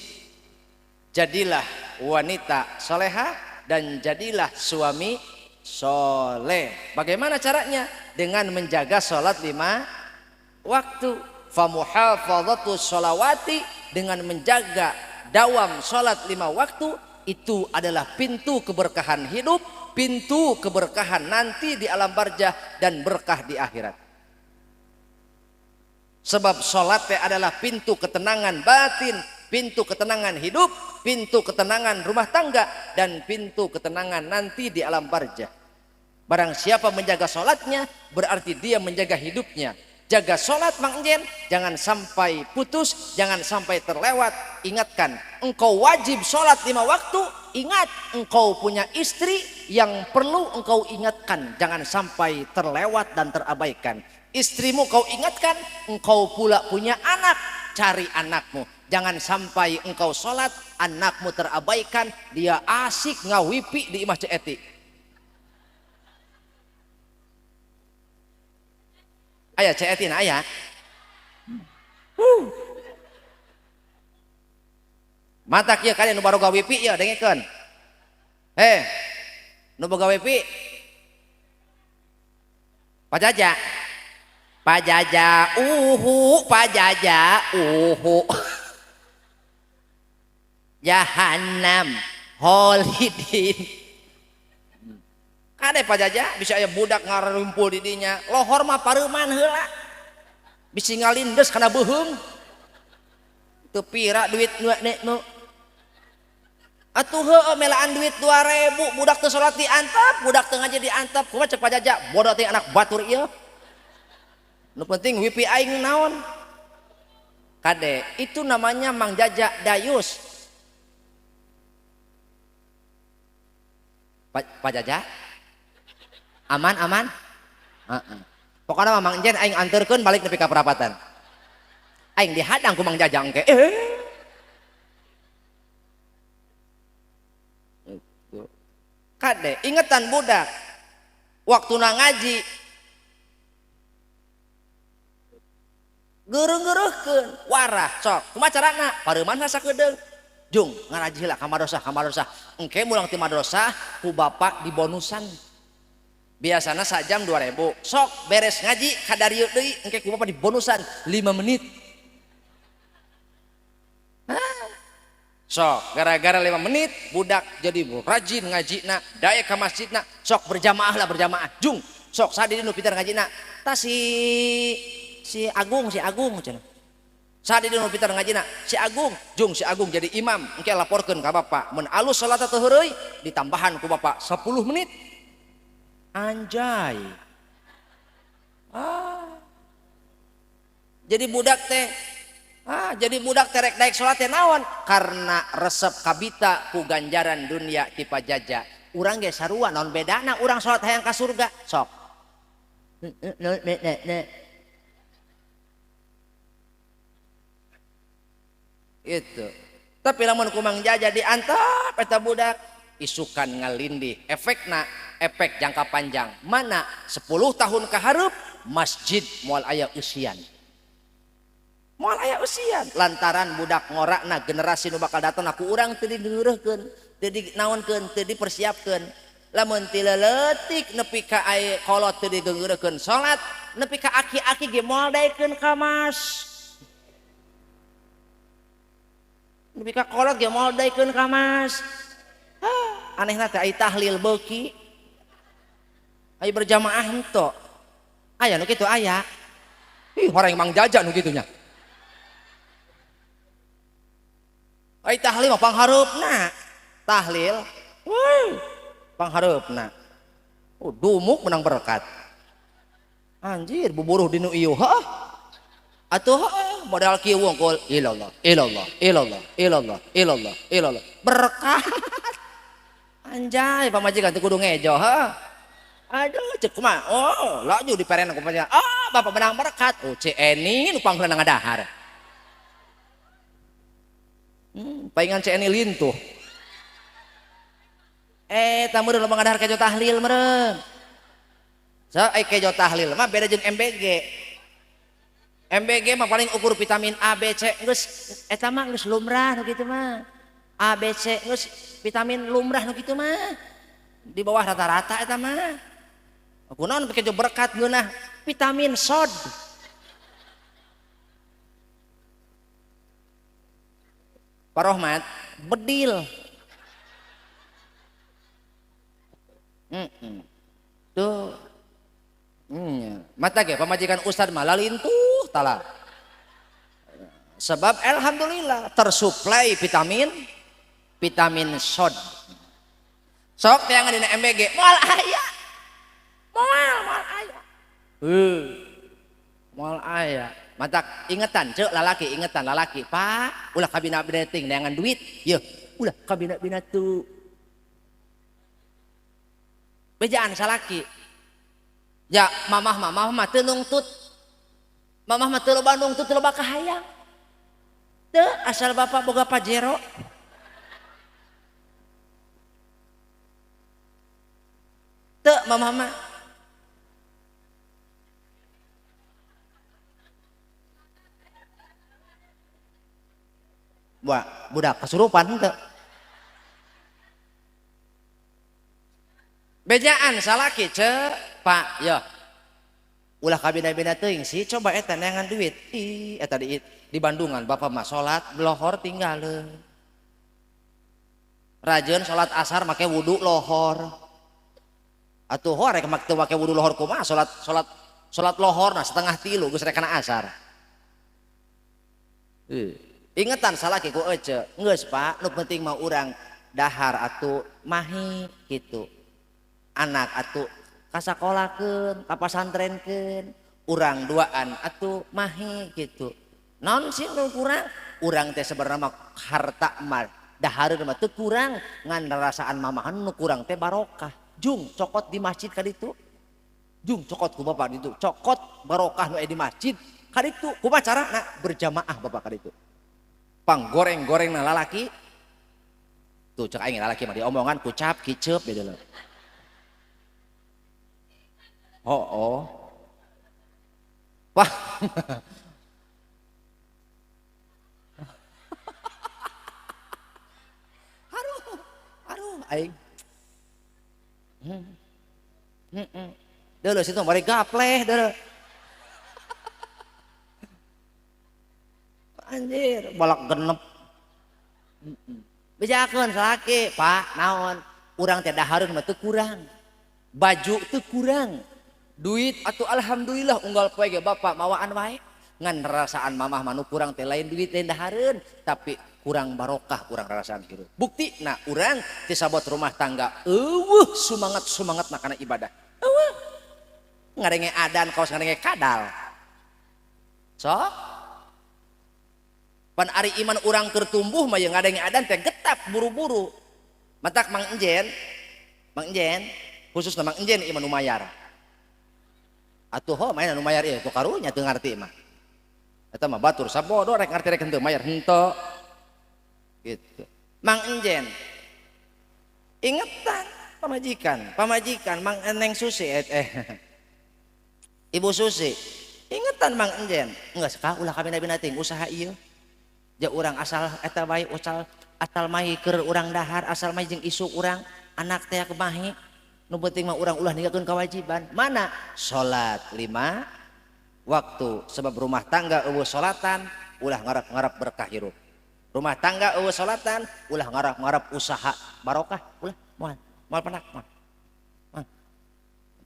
jadilah wanita soleha dan jadilah suami soleh. Bagaimana caranya? Dengan menjaga sholat 5 waktu. Famuhafadzatu sholawati, dengan menjaga dawam sholat 5 waktu, itu adalah pintu keberkahan hidup, pintu keberkahan nanti di alam barjah dan berkah di akhirat. Sebab sholat adalah pintu ketenangan batin, pintu ketenangan hidup, pintu ketenangan rumah tangga, dan pintu ketenangan nanti di alam barjah. Barang siapa menjaga sholatnya, berarti dia menjaga hidupnya. Jaga sholat Mang Enjen, jangan sampai putus, jangan sampai terlewat. Ingatkan, engkau wajib sholat 5 waktu. Ingat, engkau punya istri yang perlu engkau ingatkan, jangan sampai terlewat dan terabaikan. Istrimu kau ingatkan, engkau pula punya anak, cari anakmu. Jangan sampai engkau sholat, anakmu terabaikan, dia asik ngawipi di imah Ceu Eti. Aya Ceu Eti na aya. Matak ieu kalian nu baroga wipi ieu dengekeun. Heh. Nu boga wipi. Pajaja. Pajaja uhu, pajaja uhu. Jahanam holidin. Kade pajaja bisa aya budak ngarumpul di dinya, lohor mah pareuman heula. Bisi ngalindes kana beuheung. Teu pira duit nu. Atuh heueuh melaan duit 2000, budak teu salat diantep, budak teu ngaji diantep. Kumaha cek pajaja, bodoh teh anak batur ieu. Nu penting wipi aing naon. Kade, itu namanya Mang Jaja dayus. Pak Jaja? Aman aman? Pokoknya mah Mang Enjen aing anterkeun balik nepi ka perapatan. Aing dihadang ku Mang Jaja engke. Kade ingetan budak waktu ngaji gereng-gerehkeun warah sok kumaha carana pareuman sakedeung jung ngaraji heula ka madrasah ka madrasah engke mulang ti madrasah ku bapak dibonusan biasana sajam 2000 sok beres ngaji kadarieu deui engke ku bapak dibonusan 5 menit. Sok gara-gara 5 menit budak jadi rajin ngajina daek ka masjidna sok berjamaah lah berjamaah jung sok sadiri nu pintar ngajina tah si Agung cenah sadiri nu pintar ngajina si Agung jung si Agung jadi imam engke laporkeun ka bapak mun alus salat teu heureuy ditambahan ku bapak 10 menit anjay. Jadi budak teh jadi budak terek daek salat teh naon karena resep kabita ku ganjaran dunia ti pajaja urang ge sarua naon bedana urang salat hayang ka surga sok itu. Tapi lamun ku Mang Jaja diantep eta budak isukan ngalindih efekna efek jangka panjang mana 10 tahun ka hareup masjid moal aya eusian. Moal aya usian lantaran budak ngorakna generasi nu bakal datang aku urang teu digeureuhkeun teu dinaonkeun teu dipersiapkeun lamun ti leutik nepi ka aye kolot teu digeureuhkeun salat nepi ka aki-aki ge moal daekeun ka mas nepi ka kolot ge moal daekeun ka mas. Anehna teh ai tahlil beuki ai berjamaah henteu aya nu kitu aya ih horeng Mang Jaja nu kitu nya. Ai tahlil mah panghareupna. Tahlil, wuh, panghareupna. Oh, dumuk menang berkat. Anjir, buburuh dinu ieu, heuh. Atuh heuh, modal kieu wungkul ilallah, ilallah, ilallah, ilallah, ilallah, ilallah. Berkat. Anjay, pamajikan teu kudu ngejo, heuh. Aduh, cek kumaha? Oh, laju diperena ku pamajikan. Ah, bapak menang berkat. Oh, Cek Eni nu pangheulana ngadahar. Paingan Cek Eni lintuh. Tah meureun loba ngadahar kejo tahlil meureun. So, kejo tahlil mah beda jeung MBG. MBG mah paling ukur vitamin A, B, C geus eta mah geus lumrah nu kitu mah. A, B, C geus vitamin lumrah nu kitu mah. Di bawah rata-rata eta mah. Kunaon kejo berkat ngeunah vitamin sod. Pak Rohmat bedil. Tuh. Mata ge pamajikan ustad mah lalintuh tala. Sebab alhamdulillah tersuplai vitamin sod. Sok teangan dina MBG moal aya. Moal aya. Moal aya. Matak ingetan cek lalaki ingetan lalaki pak ulah kabina-bina ting neangan duit yeuh ulah kabina-bina tu bejaan salaki ya mamah mah teu nungtut mamah mah teu loba nungtut teu loba kahayang teu asal bapak boga Pajero teu mamah mah. Wah, budak kesurupan henteu. Bejaan salaki cek, Pak, ya. Ulah kabina-bina teuing sih, coba eta neangan duit. Ih, eta di Bandungan bapak mah salat lohor tinggaleuh. Rajeun salat asar make wudu lohor. Atuh hor rek make teu make wudu lohor kumaha salat lohor nah 2:30 geus rek kana asar. Ingetan salaki ku ece, geus Pak, nu penting mah urang dahar atuh mahi kitu. Anak atuh kasakolakeun, kapasantrenkeun, urang duaan atuh mahi kitu. Naon sih nu kurang? Urang teh sebenarnya mah harta mah dahareun mah teu kurang, ngan rasaan mamahan nu kurang teh barokah. Jung cokot di masjid kaditu. Jung cokot ku bapak ditu, cokot barokah nu aya di masjid kaditu. Kumaha carana? Berjamaah bapak kaditu. Panggoreng-goreng na lalaki Tuh cek aing lalaki mah diomongan kucap kiceup gitu loh. Oh oh. Wah. Aduh, aduh aing. Deuleu situ bari gapleh deuleu. Anjir, balak genep. Bejakeun salaki, Pak, naon? Urang teh dahareun mah teu kurang. Baju teu kurang. Duit atuh alhamdulillah unggal poe ge bapak mawaan wae. Ngan rasaan mamah mah nu kurang teh lain duit lain dahareun, tapi kurang barokah urang rasaan hirup. Buktina urang teh sabot rumah tangga eueuh sumangat-sumangatna kana ibadah. Eueuh. Ngadenge adan kaos ngadenge kadal. Sok pan ari iman urang keur tumbuh mah ye ngadenge adan teh getap buru-buru. Matak Mang Enjen khususna Mang Enjen iman nu mayar. Atuh ho main nu mayar ieu tuh karunya teu ngarti mah. Eta mah batur sabodo rek ngarti rek henteu mayar henteu. Gitu. Mang Enjen ingetan pamajikan Mang Eneng Susi Ibu Susi ingetan Mang Enjen enggak sekah ulah kami nabi nating usaha ieu. Ja urang asal eta wae asal mahi keur urang dahar asal mahi jeung isuk urang anak teh kemahi nu penting mah urang ulah ninggalkeun kewajiban mana salat 5 waktu sebab rumah tangga eueuh salatan ulah ngarap-ngarap berkah hirup rumah tangga eueuh salatan ulah ngarap-ngarap usaha barokah ulah moal moal penak moal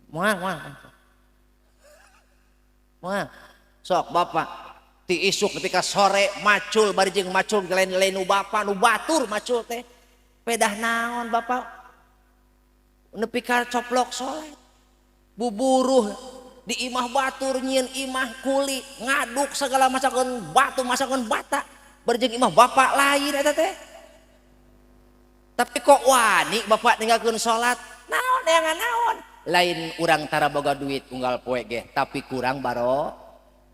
moal moal moal sok bapak ti isuk ketika sore macul bari jeung macul lain-lain nu bapa nu batur macul teh pedah naon bapak nepi ka coplok salat buburuh di imah batur nyieun imah kuli ngaduk segala masakeun batu masakeun bata bari jeung imah bapak lain eta teh tapi kok wani bapak ninggalkeun salat naon neangan naon lain urang tara boga duit unggal poe ge tapi kurang baro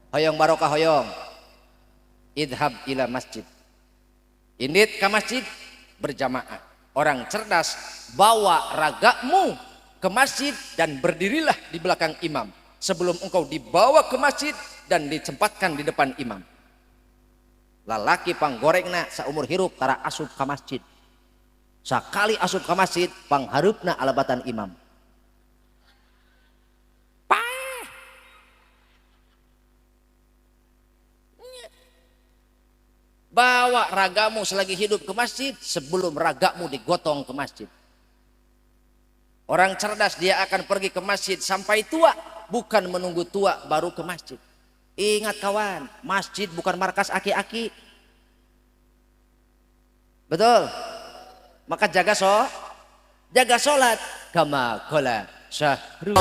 hoyong barokah hoyong idhab ila masjid indit ka masjid berjamaah. Orang cerdas bawa ragamu ke masjid dan berdirilah di belakang imam sebelum engkau dibawa ke masjid dan ditempatkan di depan imam. Lalaki panggorengna saumur hirup tara asup ka masjid. Sakali asup ka masjid panghareupna alabatan imam. Bawa ragamu selagi hidup ke masjid sebelum ragamu digotong ke masjid. Orang cerdas dia akan pergi ke masjid sampai tua, bukan menunggu tua baru ke masjid. Ingat kawan, masjid bukan markas aki-aki. Betul? Maka jaga sholat. Kama qala syahrul.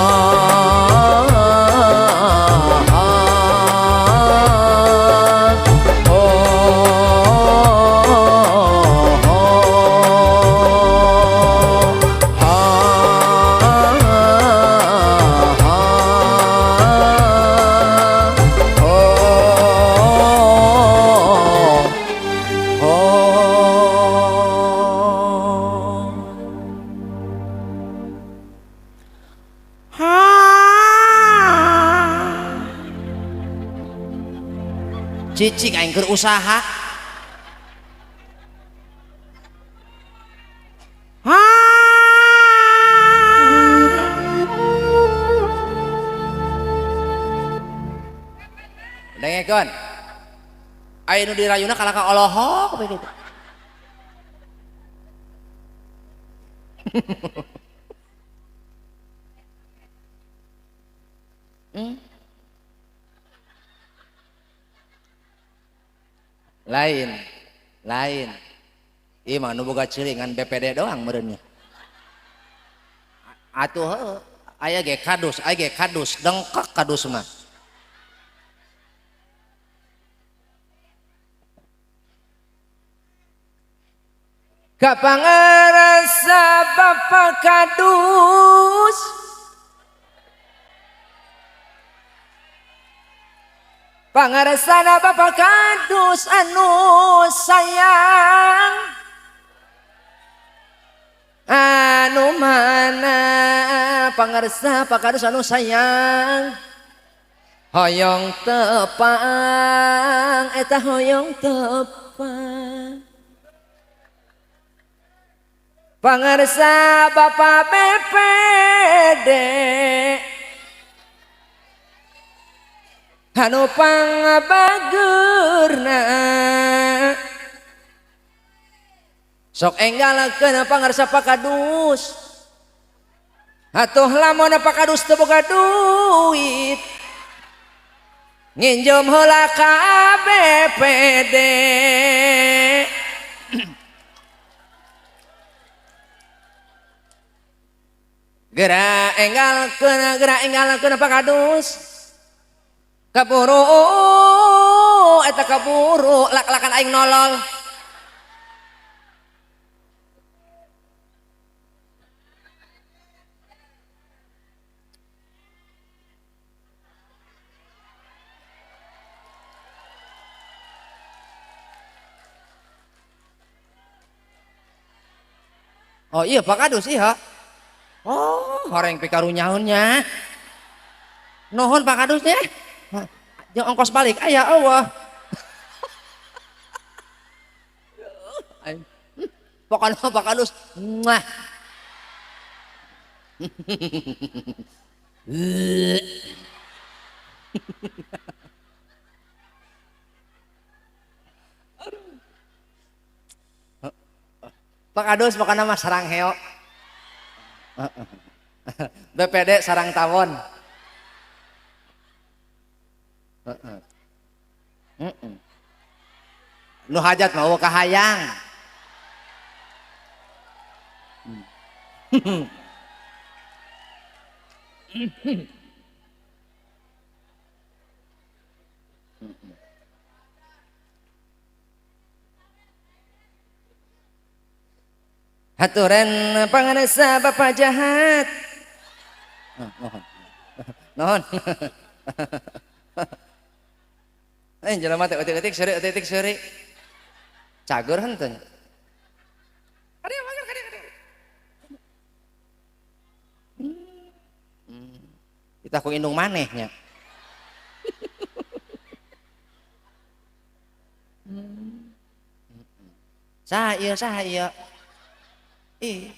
Cicing aing keur usaha. Dengekeun. Aya nu dirayuna kalah ka olohok we kitu. Lain, lain. Ieu mah nu boga ceuringan BPD doang meureunnya. Atuh heueuh, aya ge kadus, dengkek kadus mah. Kapangarasa bapa kadus pangarasana bapa kadus anu sayang Anu mana pangarsa Pak Kadus anu sayang hoyong tepang eta hoyong tepang pangarsa Bapak BPD anu pangabageurna sok enggalakeun pangarsa Pak Kadus atuh lamun Pak Kadus teu boga duit nginjem heula ka BPD. Geura enggalkeun Pak Kadus kaburu eta kaburu lak-lakan aing nolol. Oh iya Pak Kadus iya. Oh horeng pikarunyaunnya. Nuhun Pak Kadusnya. Jeung ongkos balik aya Allah. Pokoknya Pak Kadus. Muah. Pak Kadus pokoknya mah sarang heo. BPD sarang tawon. Nu hajat mau kahayang. Haturan pangarsa bapak jahat. Nuhun. Nuhun. Jelema teh eutik-eutik seuri eutik-eutik seuri. Cager henteu. Kadieu mager kadieu kadieu. Kita ku indung maneh nya. Saha ieu saha ieu? Ih,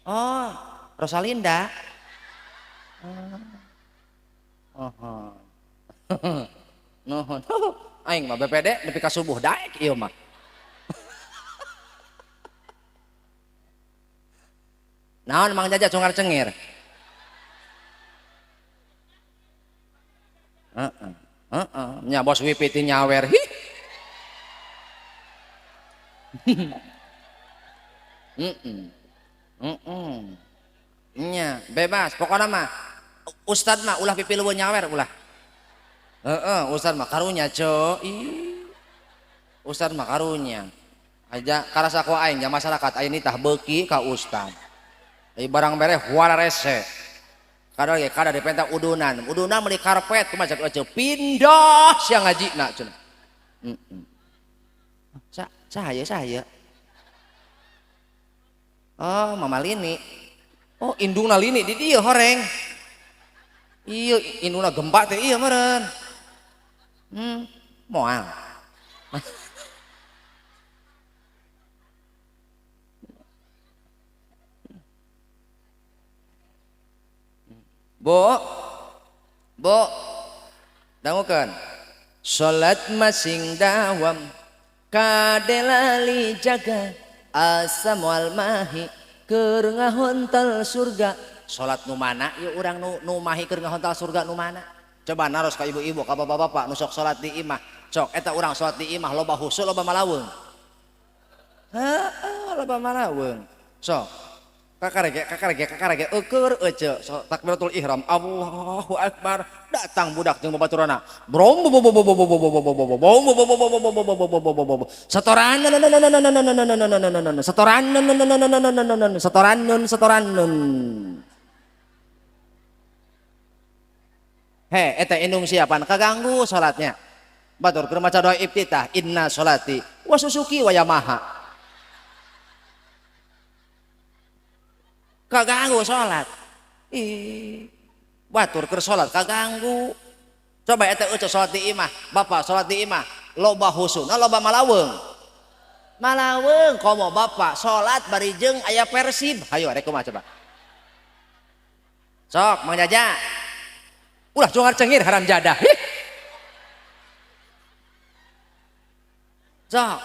oh, Rosalinda. Oh, oh. Nuhun. Aing mah BPD nepi ka subuh daek ieu mah. Naon Mang Jaja cungar cengir? Heeh. Heeh, nya bos WP ti nyawer. Hi. Nya, bebas pokokna mah ustad mah ulah pipilueun nyawer ulah. Heeh, ustad mah karunya ceu. Ih. Ustad mah karunya. Aja karasa ku aing nya masyarakat aing nitah beuki ka ustad. Ai barang mere wararese. Kada ge kada dipenta udunan. Udunan meuli karpet kumaha cek eceu pindah sia ngajina cenah. Heeh. Saha saha. Oh, Mama Lini. Oh, indungna Lini di dieu horeng. Iya, indungna gempa teh iya meureun. Moal. Bu. Bu. Dangukeun. Salat masing dawam kadelali jaga asa moal mahi keur ngahontal surga. Salat nu mana ieu urang nu mahi keur ngahontal surga nu mana? Coba naros ka ibu-ibu ka bapak-bapak nu sok salat di imah. Sok eta urang salat di imah loba husu loba malaweung. Heeh, loba malaweung. Sok kakarege eueur ece sok takbiratul ihram Allahu akbar datang budak jeung babaturana brom setoran setoran setoran setoran. He eta indung siapan kaganggu salatnya batur keur maca doa iftitah inna salati wa susuki wa yamaha. Kaganggu salat. Ih, batur keur salat kaganggu. Coba eta eueuh salat di imah, bapak salat di imah, loba husuna loba malaweung. Malaweung komo bapak salat bari jeung aya Persib. Hayo rek kumaha coba. Sok Mang Jaja. Ulah cungar cengir haram jadah. Hih. Sok.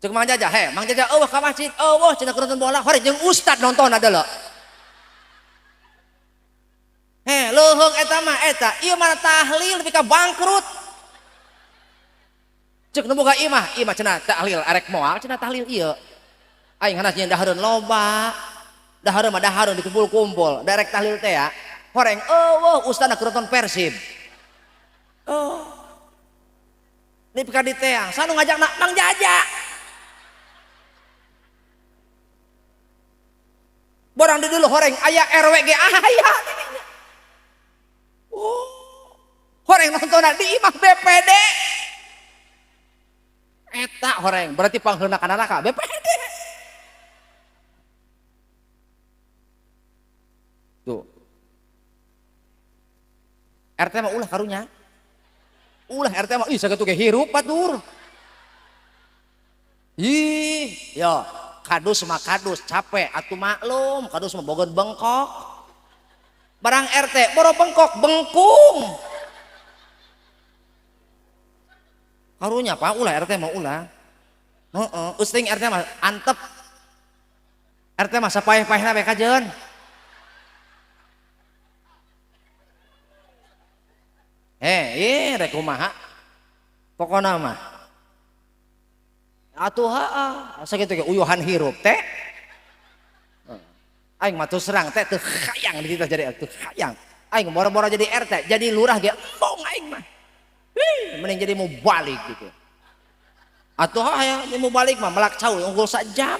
Cek Mang Jaja, he, Mang Jaja eueuh ka masjid, eueuh cenah keur nonton bola, hore jeung ustad nonton adalah. He, leuheung eta mah eta, ieu mah tahlil nepi ka bangkrut. Cek nu boga imah, imah cenah tahlil arek moal cenah tahlil ieu. Aing hanas nyeun dahareun loba. Dahareun mah dahareun dikumpul-kumpul, darek tahlil teh ya. Horeng eueuh ustadna keur nonton Persib. Oh. Nepi ka diteang, sanu ngajakna Mang Jaja. Borang di dulu horeng aya RW ge aya. Oh. Horeng nonton di imah BPD. Eta horeng berarti pangheulna ka neraka BPD. Tuh. RT mah ulah karunya. Ulah RT mah ih sakitu ge hirup batur. Ih, yo kadus mah kadus capek atuh maklum, kadus mah bogon bengkok. Barang RT boro bengkok bengkung. Karunya Pak ulah RT mah ulah. Heeh, usting RT mah antep. RT mah sapaeh-paehna we kajeun. Heh, rek kumaha? Pokona mah. Atuh heeh, sakitu ge uyuhan hirup teh. Aing mah terus serang teh teu hayang di kita jadi teu hayang. Aing boro-boro jadi RT, jadi lurah ge embung aing mah. Hih, mending jadi mubalik gitu. Atuh hayang jadi mubalik mah melak cau unggul sajam.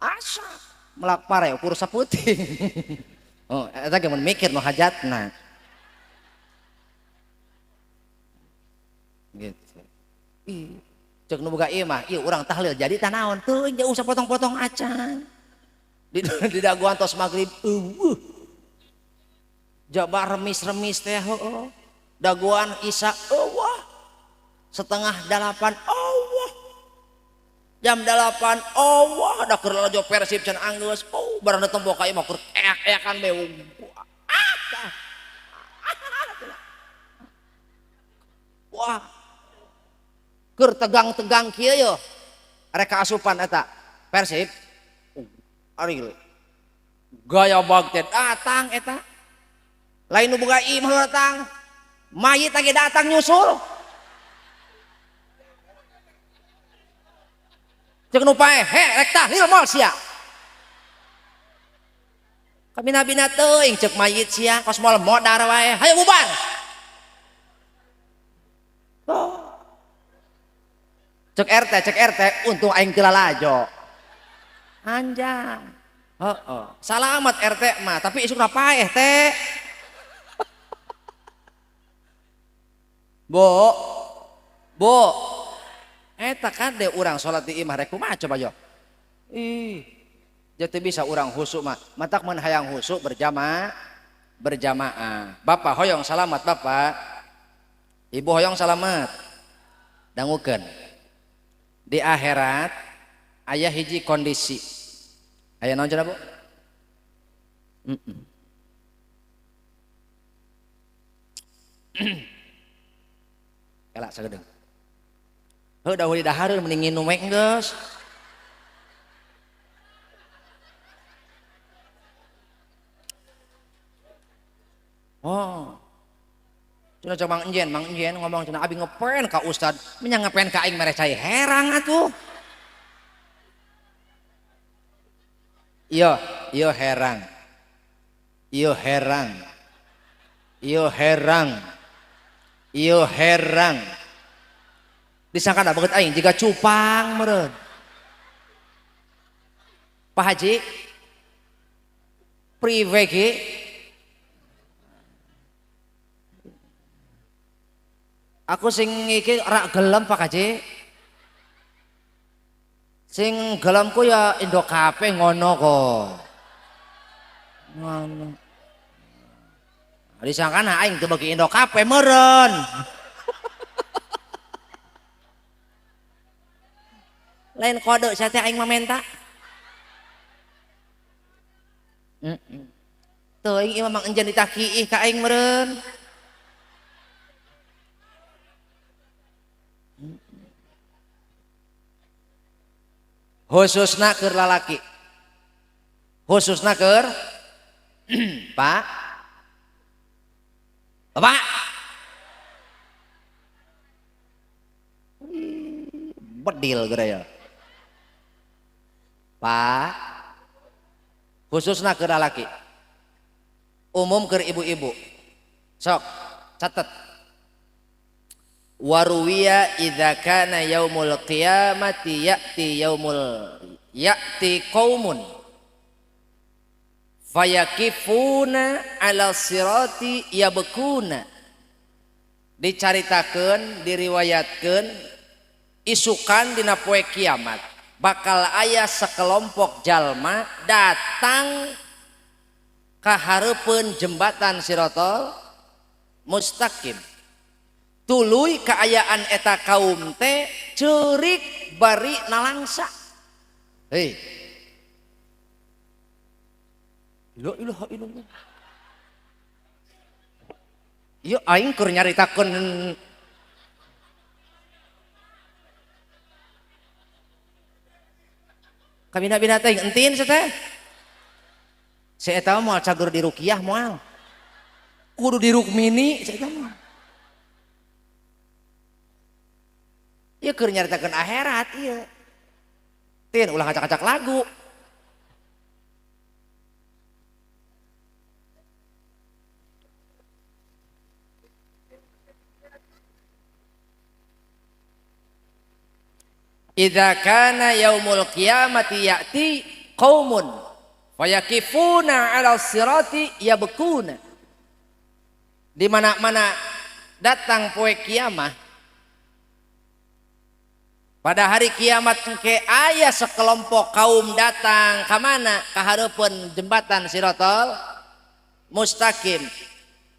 Asa melak pare ukur saputing. Oh, eta ge mun mikir nu hajatna. Gitu. Ih, cek nu boga ieu mah, ieu urang tahlil jadi tanaon teuing jauh sapotong-potong acan. Di daguan tos magrib eueuh. Jabar remis-remis teh heueuh. Daguan isya eueuh. 7:30 eueuh. Jam 8 eueuh da keur lalajo Persib can anggeus. Oh, barang ditempo ka imah keur eak-eakan be. Wah. Keur tegang-tegang kieu yo. Rek kaasupan eta Persib. Ari gaya bag teh datang eta. Lain nu boga imah nu datang. Mayit lagi datang nyusul. Cek nu paeh, he rek tahlil moal sia. Kabina-bina teuing cek mayit sia kos moal modar wae. Hayo bubar. Oh. Cek RT, untung aing teu lalajo. Anjang. Heeh. Salamat RT mah, tapi isukna paeh teh. Bu. Bu. Eta kade urang salat di imah rek kumaha coba yo. Ih. Jadi bisa urang husuk mah. Matak mun hayang husuk berjamaah, berjamaah. Bapak hoyong salamat bapak. Ibu hoyong salamat. Dangukeun. Di akhirat aya hiji kondisi. Aya naon cenah, Bu? Elak sagedeung. Heuh da huli dahareun mending nginum we geus. Oh. Cenah cek Mang Enjen ngomong cenah abi ngepen ka ustad, menyang ngepen ka aing mere cai herang atuh. Iya, iya herang. Iya herang. Iya herang. Iya herang. Disangka banget aing jiga cupang meureun. Pak Haji prive ki aku sing iki rak gelem Pak Haji. Sing gelemku ya Indokafe ngono kok. Ngono. Disangkana aing teu bagi Indokafe meureun. Lain kode sia teh aing mah menta. Teuing ieu mah enjen ditakiih ka aing meureun. Khususna keur lalaki. Khususna keur Pak. Bapak. Bedil geura ya. Pak. Khususna keur lalaki. Umum keur ibu-ibu. Sok, catet. Waruwiya idza kana yaumul qiyamati ya'ti yaumul ya'ti qaumun fayakifuna ala sirati yabkuna. Dicaritakeun, diriwayatkeun isukan dina poe kiamat bakal aya sekelompok jalma datang ka hareupeun jembatan Sirotol Mustaqim. Tuluy kaayaan eta kaum teh ceurik bari nalangsa. Hei. La ilaha illallah. Ieu aing keur nyaritakeun kabina-bina teh entin teh. Si eta moal cager di ruqyah moal. Kudu di rukmini si eta mah. Ieu keur nyaritakeun akhirat ieu. Tin ulah ngacak-ngacak lagu. Idza kana yaumul qiyamati ya'ti qaumun fayakifuna 'ala sirati yabkuna. Di mana-mana datang poe kiamah, pada hari kiamat engke aya sekelompok kaum datang ka mana? Ka hareupeun jembatan Sirotol Mustaqim.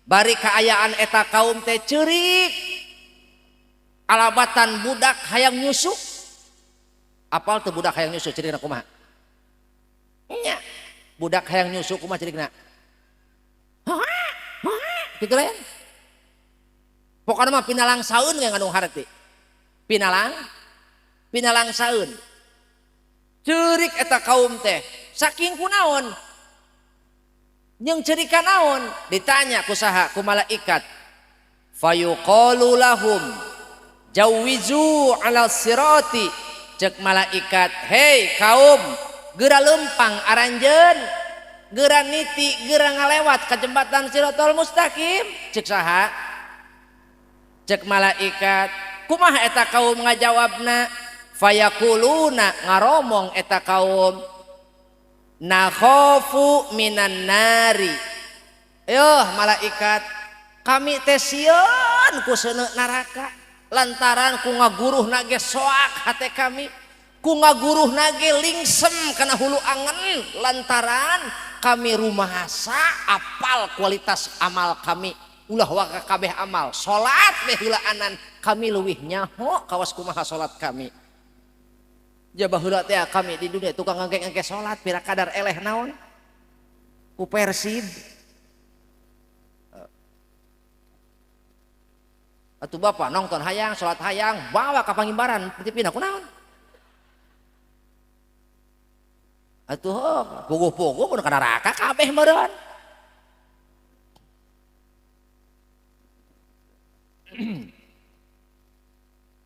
Bari kaayaan eta kaum teh ceurik alabatan budak hayang nyusu. Apal teu budak hayang nyusu cirina kumaha? Nya, budak hayang nyusu kumaha cirina? Kitu lain. Pokona mah pinalang saeun ge ngandung harti. Pinalang saeun. Ceurik eta kaum teh, saking kunaon? Jeung ceurika naon? Ditanya ku saha? Ku malaikat. Fayuqalu lahum jawizu 'ala sirati. Cek malaikat, hei kaum, geura lempang aranjeun, geura niti, geura ngalewat ka jembatan Sirotol Mustaqim. Cek saha? Cek malaikat. Kumaha eta kaum ngajawabna? Fayakuluna ngaromong eta kaum, nakhofu minan nari. Yuh malaikat, kami teh sieun ku seuneu neraka lantaran ku ngaguruhna ge soak hate kami, ku ngaguruhna ge lingsem kana hulu angen lantaran kami rumahasa apal kualitas amal kami, ulah waka kabeh amal salat we heulaanan kami leuwih nyaho kawas kumaha salat kami. Jaba heula teh kami di dunia tukang ngangke-ngangke salat pira kadar eleh naon ku Persib. Atuh bapak nonton hayang, salat hayang, bawa ka pangimbaran pindah kunaon? Atuh puguh-puguh mun ka neraka kabeh meureun.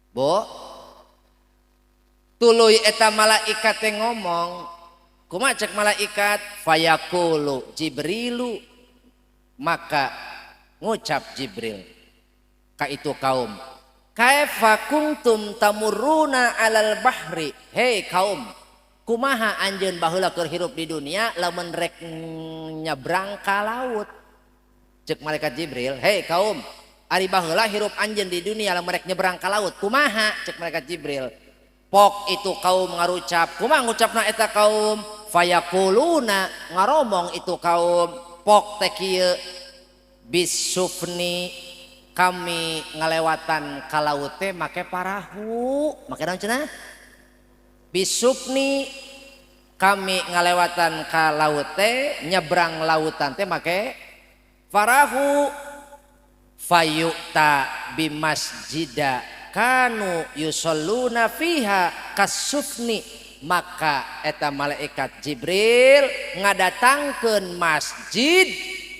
Bo, tuluy eta malaikat teh ngomong, kumaha cek malaikat? Fayaqulu Jibrilu, maka ngucap Jibril ka itu kaum, kaifa kuntum tamurruna alal bahri. Hei kaum, kumaha anjeun baheula keur hirup di dunia lamun rek nyabrang ka laut? Cek malaikat Jibril, hei kaum, ari baheula hirup anjeun di dunia lamun rek nyebrang ka laut kumaha? Cek malaikat Jibril. Pok itu kaum ngarucap, kumaha ngucapna eta kaum? Fayaquluna ngaromong itu kaum pok teh kieu bisufni kami ngalewatan ka laut teh make parahu. Make naon cenah? Bisufni kami ngalewatan ka laut teh nyebrang lautan teh make parahu. Fayu'ta bimasjida kanu yusalluna fiha kasufni, maka eta malaikat Jibril ngadatangkeun masjid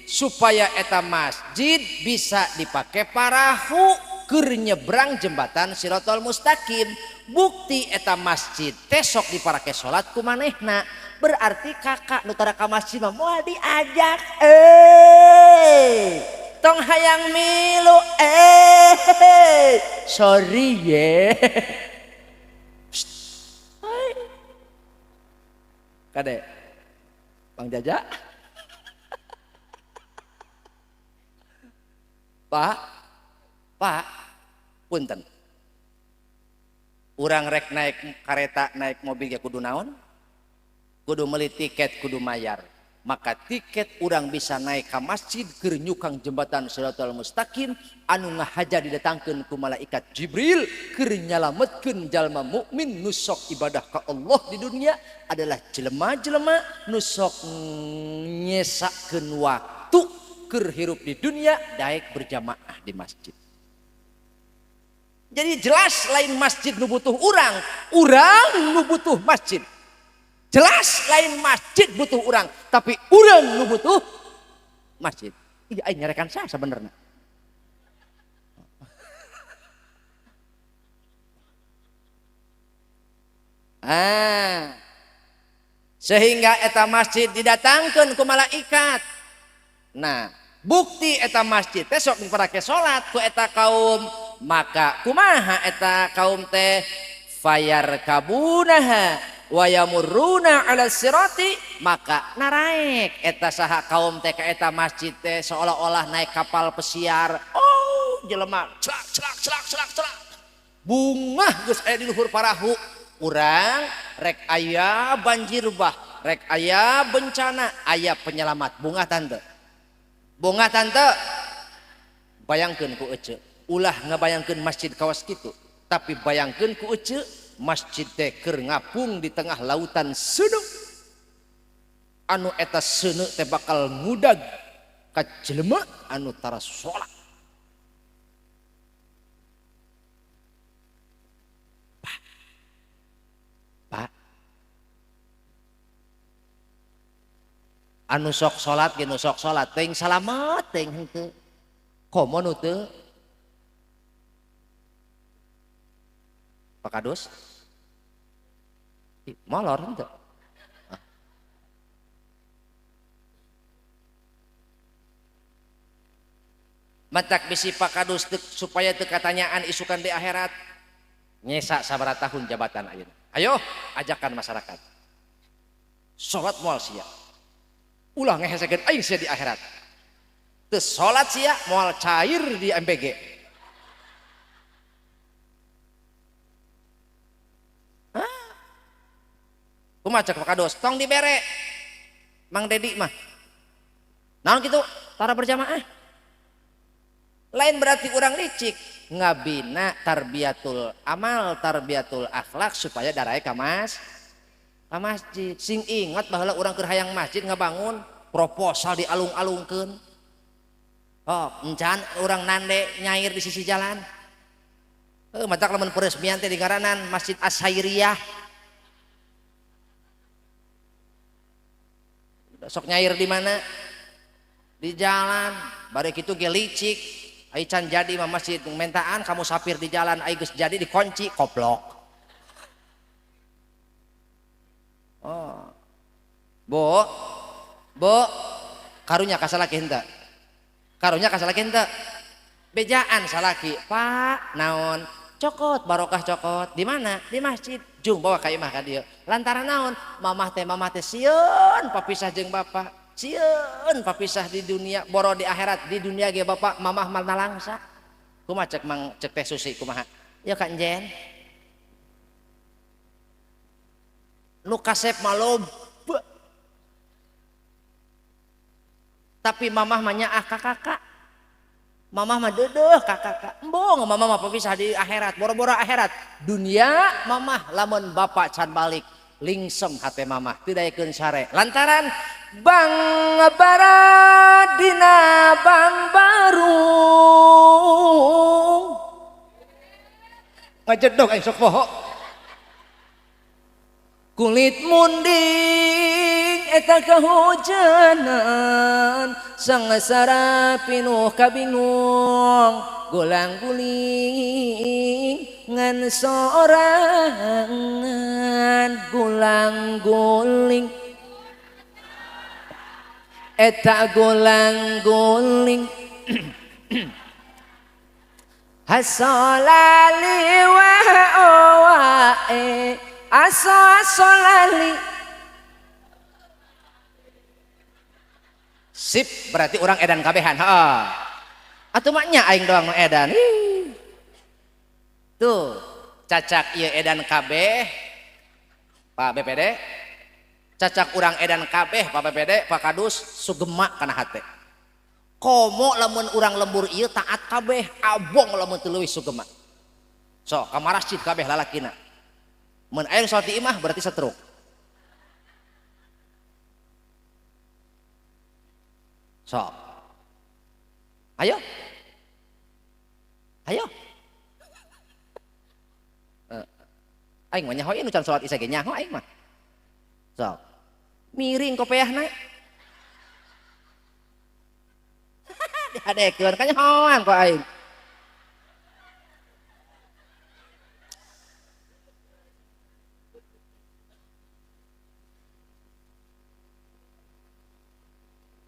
supaya eta masjid bisa dipake parahu keur nyebrang jembatan Siratal Mustaqim. Bukti eta masjid teh sok diparake salat ku manehna, berarti kakak nu tara ka masjid mah moal diajak. Tong hayang milu sorry ye. Kade Bang Jaja. Pak, Pak, punten. Urang rek naik kareta, naik mobil ya kudu naon? Kudu meuli tiket, kudu mayar. Maka tiket urang bisa naik ka masjid keur nyukang jembatan Siratal Mustaqim anu ngahaja didatangkeun ku malaikat Jibril keur nyalametkeun jalma mukmin nu sok ibadah ka Allah di dunia adalah jelema-jelema nu sok nyesakeun waktu keur hirup di dunia daek berjamaah di masjid. Jadi jelas lain masjid nu butuh urang, urang nu butuh masjid. Jelas lain masjid butuh urang, tapi urang nu butuh masjid. Iya, aing nyarekan sah sebenarnya. Ah. Sehingga eta masjid didatangkeun ku malaikat. Nah, bukti eta masjid teh sok diparake salat ku eta kaum, maka kumaha eta kaum teh fayarkabunaha wa yamurruna ala sirati, maka naraek eta saha kaum teh ka eta masjid teh seolah-olah naik kapal pesiar. Oh, jelema celak celak celak celak celak. Bungah geus aya di luhur parahu. Urang rek aya banjir bah, rek aya bencana, aya penyelamat. Bungah tante. Bungah tante. Bayangkeun ku ece, ulah ngabayangkeun masjid kawas kitu, tapi bayangkeun ku ece masjid teh keur ngapung di tengah lautan seuneu. Anu eta seuneu teh bakal ngudag ka jelema anu tara salat. Pak. Pak. Anu sok salat ge nu sok salat teuing salamet teuing henteu. Komo nu teu? Pak Kadus? Molor henteu. Matak bisi Pak Kadus supaya teu katanyaan isukan di akhirat. Nyesa sabaraha tahun jabatan ayeuna. Ayo ajakan masyarakat. Salat moal sia. Ulah ngehesekeun aing sia di akhirat. Teu salat sia moal cair di MBG. Kumaha cek Pak Kadus, tong dibere. Mang Dedi mah. Naon kitu? Tara berjamaah. Lain berarti urang licik, ngabina tarbiyatul amal, tarbiyatul akhlak supaya darae ka masjid. Sing ingat baheula urang keur hayang masjid ngabangun proposal dialung-alungkeun. Oh, encan urang nande nyair di sisi jalan. Matak lamun peresmian teh di ngaranan Masjid As-Sairiyah. Sok nyair di mana? Di jalan. Bari kitu ge licik. Ai can jadi mah masjid mentaan kamu sapir di jalan, ai geus jadi dikunci koplok. Oh. Bu. Bu, karunya ka salaki henteu? Karunya ka salaki henteu? Bejaan salaki, Pak, naon? Cokot, barokah cokot. Di mana? Di masjid. Jung bawa ka imah ka dieu. Lantaran naon? Mamah teh sieun papisah jeung bapak. Sieun papisah di dunia, boro di akhirat, di dunia ge bapak mamah mal nalangsa. Kumaha cek mang cek teh Susi kumaha? Ya Kak Njen. Nu kasep mah loba. Tapi mamah mah nyaah ka kakak. Mamah mah deudeuh ka kakak. Embung mamah mah papisah di akhirat, boro-boro akhirat. Dunia mamah lamun bapak can balik lingsem hate mamah teu daekeun sare. Lantaran bang baradina bang baru. Ngajedog aing sok poho. Kulit munding eta kehujanan sangsara pinuh kabingung gulang guling ngan sorangan gulang guling eta gulang guling hasolali wa owae aso asolali. Sip, berarti orang edan kabehan. Heeh. Atuh mah nya aing doang nu edan. Ih. Tuh, cacak ieu edan kabeh Pak BPD. Cacak urang edan kabeh Pak BPD, Pak Kadus sugema kana hate. Komo lamun urang lembur ieu taat kabeh, abong lamun teu leuwih sugema. Sok ka masjid kabeh lalakina. Mun aing salat di imah berarti setruk. Sok. Ayo. Ayo. Aing mah nyaho ieu nu can salat isya ge nyaho aing mah. Sok. Miring kopeahna. Dihadekeun kanyahoan ku aing.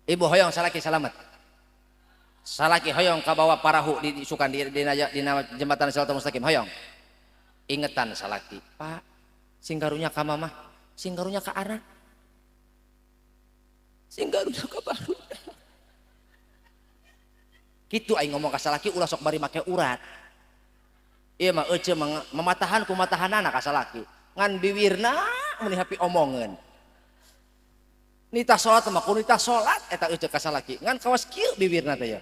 Ibu hoyong salaki salamet. Salaki hoyong kabawa parahu di sukan di jembatan Shiratal Mustaqim hoyong. Ingetan salaki, Pak, sing karunya ka mamah, sing karunya ka anak. Sing karunya ka barudak. Kitu aing ngomong ka salaki ulah sok bari make urat. Ieu mah euceu mamatahan kumatahanana ka salaki. Ngan biwirna meuni hapi omongeun. Nitah salat mah kudu nitah salat eta euceu ka salaki. Ngan kawas kieu bibirna teh ya.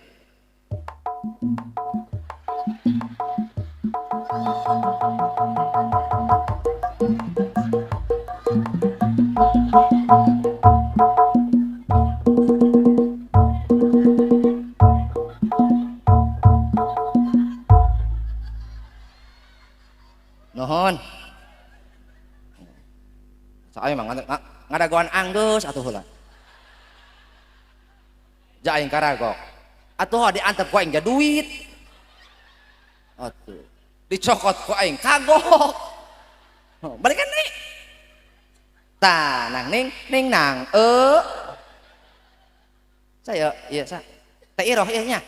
Nuhun. Soalnya mah ngadagoan anggeus atuh heula. Ja aing karagok. Atuh diantep ku aing duit. Atuh. Dicokot ku aing kagok. Balikan nih. Tah nang ning ning nang e. Saya ieu sa. Teh iroh ieu nya.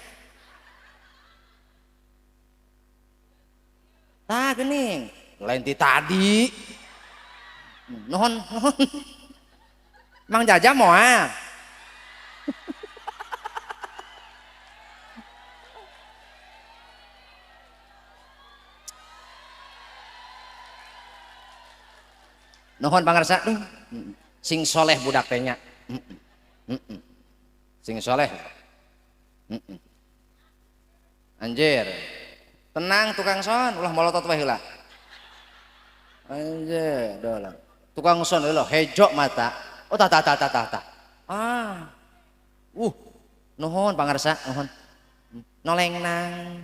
Tah geuning. Lain ti tadi. Nuhun nuhun. Mang Jaja moal. Nuhun pangarsa, sing soleh budak teh nya. Sing soleh. Anjir. Tenang tukang son, ulah molotot wae heula. Anjir, dolah. Tukang son heula hejok mata. Oh tah tah tah tah tah. Ah. Nuhun pangarsa, nuhun. Noleng nang.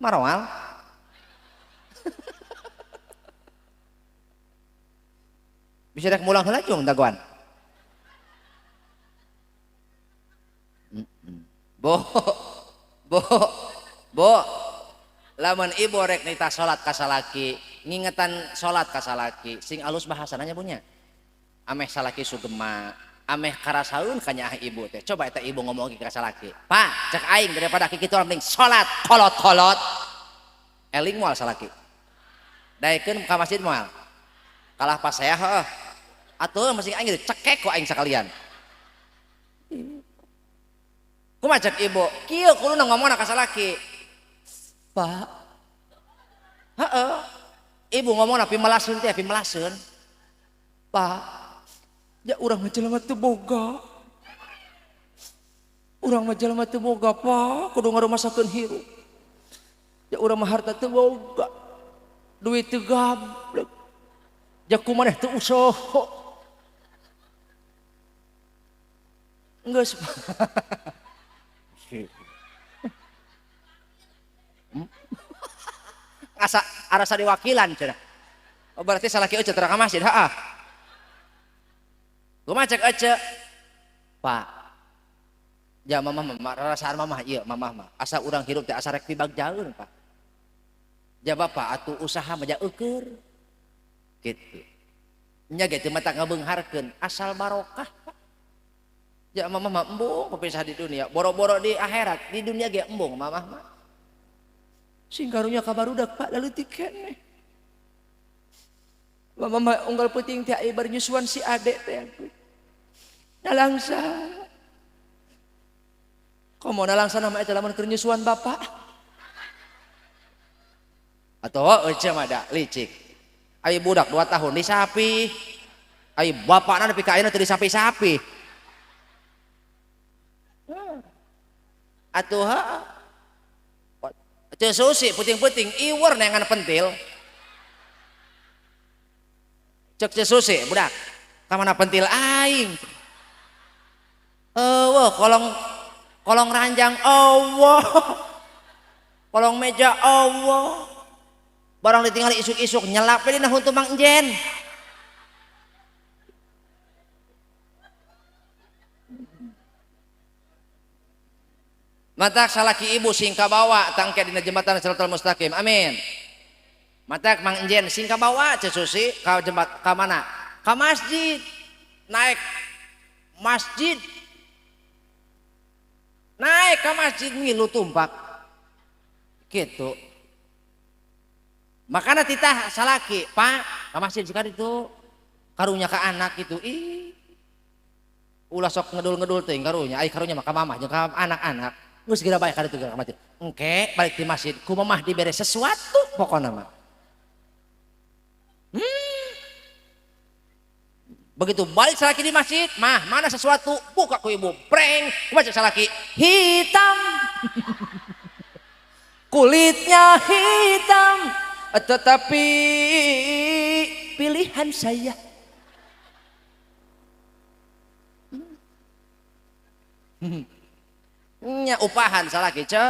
Maroal. Bisa rek mulang heula jeung dagoan. Bo. Bo. Bo. Lamun ibu rek nitah salat ka salaki, ngingetan salat ka salaki, sing alus bahasana nya punya. Ameh salaki sugema, ameh karasaeun ka nyaah ibu teh. Coba eta ibu ngomong ka salaki. Pak, cek aing daripada kikitu mending salat kolot-kolot. Eling moal salaki. Daekeun ka masjid moal. Kalah pas saya heuh. Atuh masih aing cekek ku aing sakalian. Kumaha cek ibu? Kieu kuduna ngomongna ka salaki. Pak. Heeh. Ibu ngomong pimelaseun teh pimelaseun. Pak, ya urang mah jelema teu boga. Urang mah jelema teu boga, Pak, kudu ngarumasakeun hirup. Ya urang mah harta teu boga. Duit teu gablek. Ja kumaneh teu usaha. Geus. Asa arasa diwakilan cenah. Oh berarti salaki euceu teu ka masjid, heeh. Kumaha cek euceu? Pak. Ja mamah mah rarasaan mamah ieu mamah mah. Asa urang hirup teh asa rek pibagjaeun, Pak. Ja bapak atuh usaha mah ja eukeur. Kitu. Nya ge teu mata ngabeungharkeun asal barokah, Pak. Ja mamah mah embung pepisah di dunia, boro-boro di akhirat, di dunia ge embung mamah mah. Sing karunya ka barudak Pak laleutik keneh. Mama mah unggal peuting teh aya bari nyusuan si adek teh. Nalangsa. Komo nalangsa nama eta lamun keur nyusuan bapak. Atau euceu mah da licik. Aya budak 2 tahun disapi. Aya bapakna nepi ka ayeuna teu disapi-sapi. Atuh heuh. Ceu Susi puting-puting iwer neangan pentil. Cek Ceu Susi budak, ka mana pentil aing? Eueuh kolong ranjang eueuh. Kolong meja eueuh. Barang ditinggali isuk-isuk nyelap we dina huntu Mang Enjen. Matak salaki ibu sing kabawa tangke dina jembatan Shiratal Mustaqim. Amin. Matak Mang Enjen sing kabawa Ceu Susi ka jembat ka mana? Ka masjid. Naik masjid. Naik ka masjid ngilu tumpak. Gitu. Makana titah salaki, Pak, ka masjid sekali itu karunya ka anak gitu. Ih. Ulah sok ngedul-ngedul teuing karunya, ai karunya mah ka mamah jeung ka anak-anak. Geus geura bae ka ditu ka masjid. Engke balik di masjid ku mamah dibere sesuatu pokona mah. Begitu balik salaki di masjid, mah mana sesuatu? Buka ku ibu, preng, baca salaki hitam. Kulitnya hitam, tetapi pilihan saya. Nya upahan salaki ce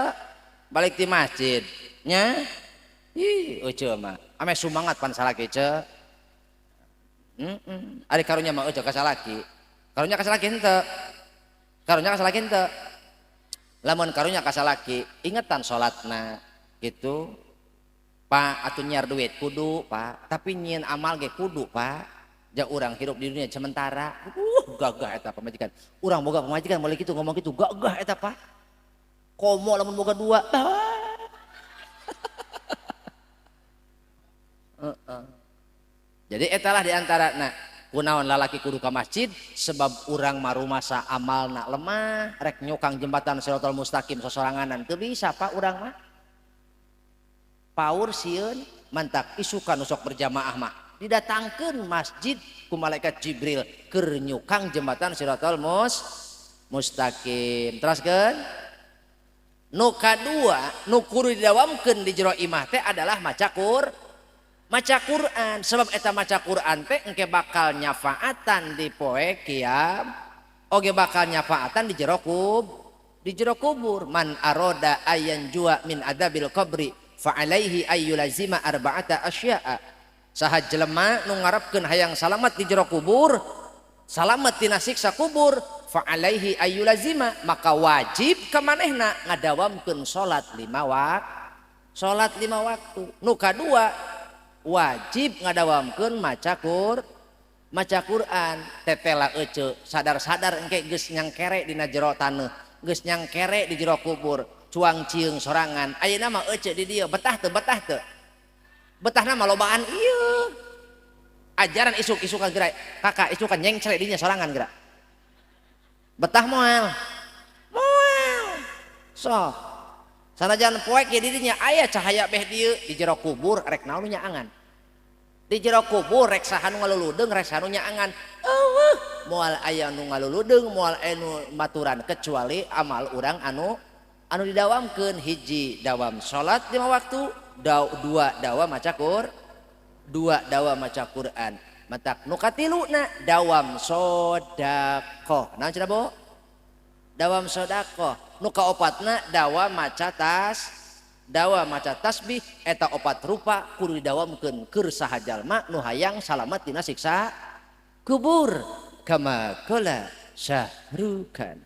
balik di masjid nya ih euceu mah ame sumangat pan salaki ce. Ari karunya mah euceu ka salaki, karunya ka salaki henteu, karunya ka salaki henteu. Lamun karunya ka salaki ingetan salatna gitu Pak, atuh nyiar duit kudu Pak, tapi nyieun amal ge kudu Pak. Ja urang hirup di dunia sementara. Gagah eta pamajikan. Urang boga pamajikan mulai kitu ngomong kitu gagah eta Pak. Komo lamun boga 2. Jadi etalah diantara nah kunaon lalaki kudu ka masjid sebab urang marumasa amalna lemah rek nyukang jembatan Shiratal Mustaqim sosoranganan teu bisa Pak urang mah. Paur sieun mantak isukan sok berjamaah mah. Didatangkeun masjid ku malaikat Jibril keur nyukang jembatan Shiratal Mustaqim. Teraskeun nu kadua nu kudu didawamkeun di jero imah teh adalah maca Quran. Sebab eta maca Quran teh engke bakal nyafaatan di poe kiam oge bakal nyafaatan di jero kubur. Man aroda ayan jua min adabil qabri fa alaihi ayyulazima arba'ata asya'a. Saha jelema nu ngarepkeun hayang salamet di jero kubur, salamet tina siksa kubur, fa alaihi ayyulazima, maka wajib ka manehna ngadawamkeun salat 5 waktu. Salat 5 waktu. Nu kadua wajib ngadawamkeun maca Quran. Tetela euceu sadar-sadar engke geus nyangkere dina jero taneuh, geus nyangkere di jero kubur, cuang cieung sorangan. Ayeuna mah euceu di dieu betah teu betah teu? Betahna mah lobaan ieu. Ajaran isuk-isukan geura, kakak isukan nyengcre dinya sorangan geura. Betah moal. Moal. Sok. Sanajan poek ge di dinya aya cahaya beh dieu di jero kubur rek naon nyaangan. Di jero kubur rek saha nu ngaluludeung rek saha nu nyaangan. Eueuh, moal aya nu ngaluludeung, moal aya nu maturan kecuali amal urang anu didawamkeun. Hiji dawam salat 5 waktu, dua dawam maca Qur'an, dua dawam maca Qur'an. Matak nu katiluna dawam sedekah. Naon cenah Bu? Dawam sedekah. Nu kaopatna dawam maca tas, dawam maca tasbih. Eta opat rupa kudu didawamkeun keur saha jalma nu hayang salamat tina siksa kubur. Kama qala Syahrukan.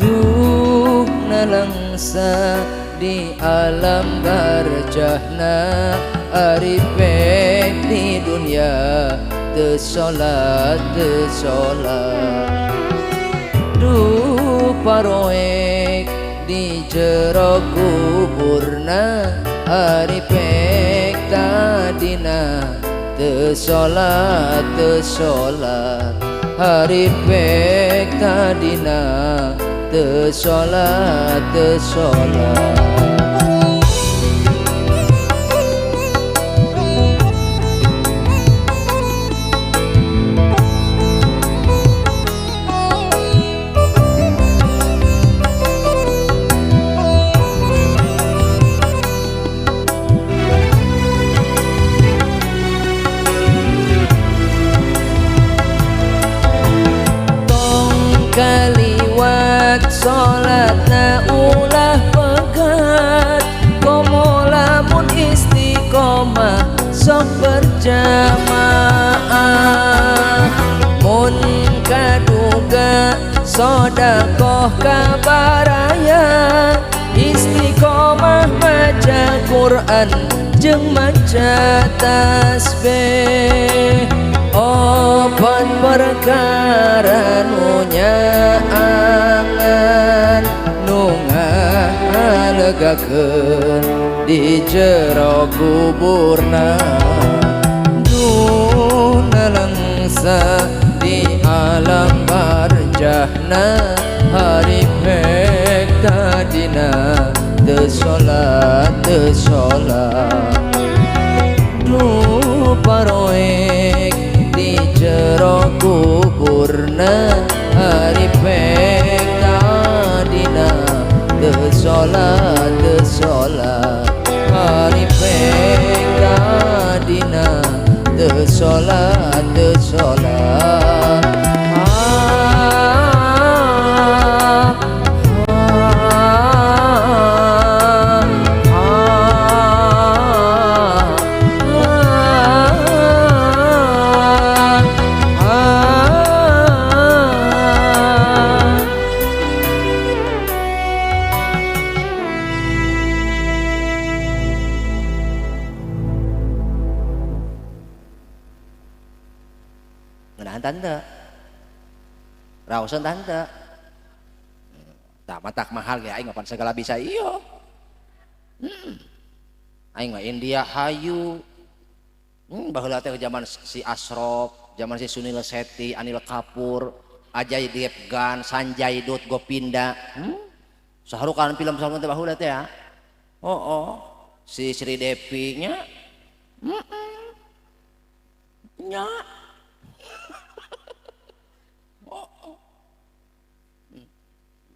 Duh nalangsa di alam barjahna, ari pek di dunia teu salat teu salat. Duh paroek di jero kuburna, ari pek tadina teu salat teu salat. Ari pek tadina teu salat teu salat. Kaliwat salatna ulah pegat, komo lamun istiqomah sok berjamaah. Mun kaduga sodakoh kabaraya, istiqomah maca Quran jeung maca tasbih. Opat perkara nu nyaangan nu ngalegakeun di jero kuburna. Nu nalangsa di alam barjahna, hari pek tadina teu salat teu salat. Duh paroek di jero kuburna, hari pek tadina teu salat teu salat. Hari pek tadina teu salat teu salat. Tante raosan tante tak matak mahal ya aing ngapan segala bisa iyo. Aing mah India hayu. Baheula teh zaman si Asrop, zaman si Sunil Shetty, Anil Kapoor, Ajay Devgan, Sanjay Dutt, Gopinda. Saharukan film saharukan teh baheula teh ya. Oh, si Sri Devi nya. Nya.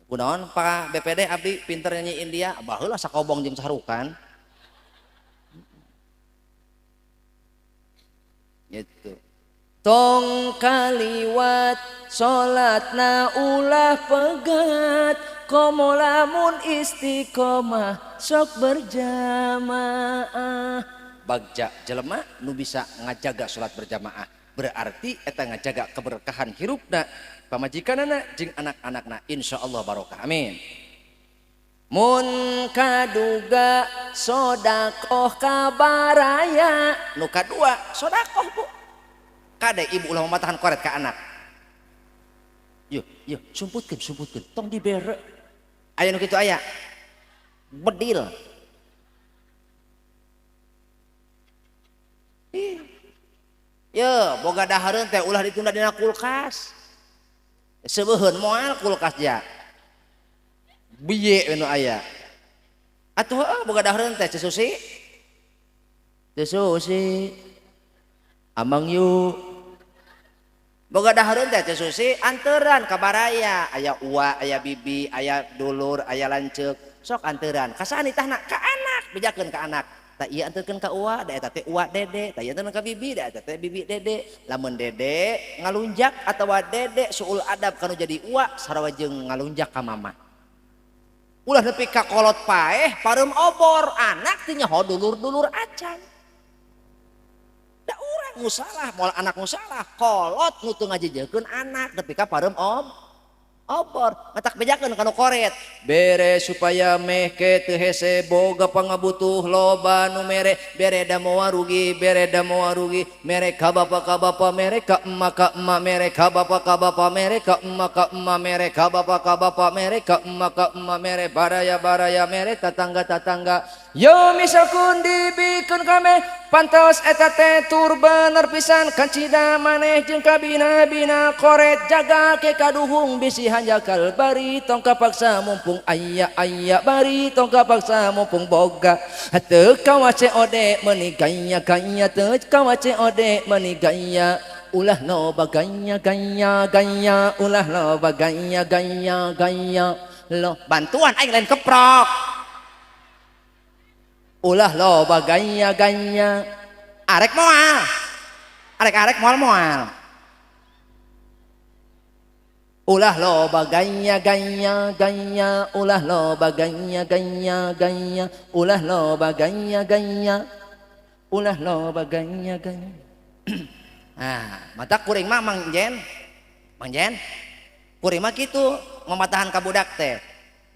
Kunaon Pak BPD abdi pinter nyanyi India, baheula sakobong jeung saharukan. Gitu. Tong kaliwat salatna ulah pegat, komo lamun istiqomah sok berjamaah. Bagja jelema nu bisa ngajaga salat berjamaah, berarti eta ngajaga keberkahan hirupna, pamajikanana jeung anak-anakna, insyaallah barokah. Amin. Mun kaduga sodakoh kabaraya, nu kadua sodakoh Bu. Kade ibu ulah mamatahan koret ka anak. Yuh, yuh, sumputkeun, sumputkeun, tong dibere. Aya nu kitu aya. Bedil. Ih. Ye, boga dahareun teh ulah ditunda dina kulkas. Seueuheun moal kulkas ja. Biye nu aya. Atuh heuh boga dahareun teh Ceu Susi. Ceu Susi. Amang yu. Boga dahareun teh Ceu Susi anteran ka baraya, aya uwa, aya bibi, aya dulur, aya lanceuk. Sok anteran. Ka saha nitahna? Ka anak, bejakeun ka anak. Tak ieu anterkeun ka uwa, da eta teh uwa dede, tak ieu anterkeun ka bibi, da eta teh bibi dede. Lamun dede ngalunjak atawa dede suul adab kanu jadi uwa sarua jeung ngalunjak ka mama. Ulah nepi ka kolot paeh pareum obor, anak teh nyaho dulur-dulur acan. Da urang nu salah, moal anak nu salah, kolot nu teu ngajejekeun anak nepi ka pareum obor, matak bejakeun kanu koret. Bere supaya meh ke teu hese boga pangabutuh loba nu mere, bere da moal rugi, bere da moal rugi, mere ka bapa ka bapa, mere ka emak ka emak, mere ka bapa ka bapa, mere ka emak ka emak, mere ka bapa ka bapa, mere ka emak ka emak, mere baraya baraya, mere tatangga tatangga. Yo misalkun dibikeun kame pantos eta teh tur bener pisan kancida maneh jeung kabina-bina koret jaga ke kaduhung bisi hanjakal bari tong kapaksa mumpung aya aya bari tong kapaksa mumpung boga teu kawa COD meuni gaya gaya teu kawa COD meuni gaya ulah loba gaya gaya gaya ulah loba gaya gaya gaya lo bantuan aing lain keprok ulah loba gaya gaya arek moal arek arek moal moal ulah loba gaya gaya gaya ulah loba gaya gaya gaya ulah loba gaya gaya ulah loba gaya gaya. Nah, mata kuring mah Mang Jen, Mang Jen kuring mah kitu mamatahan ka budak teh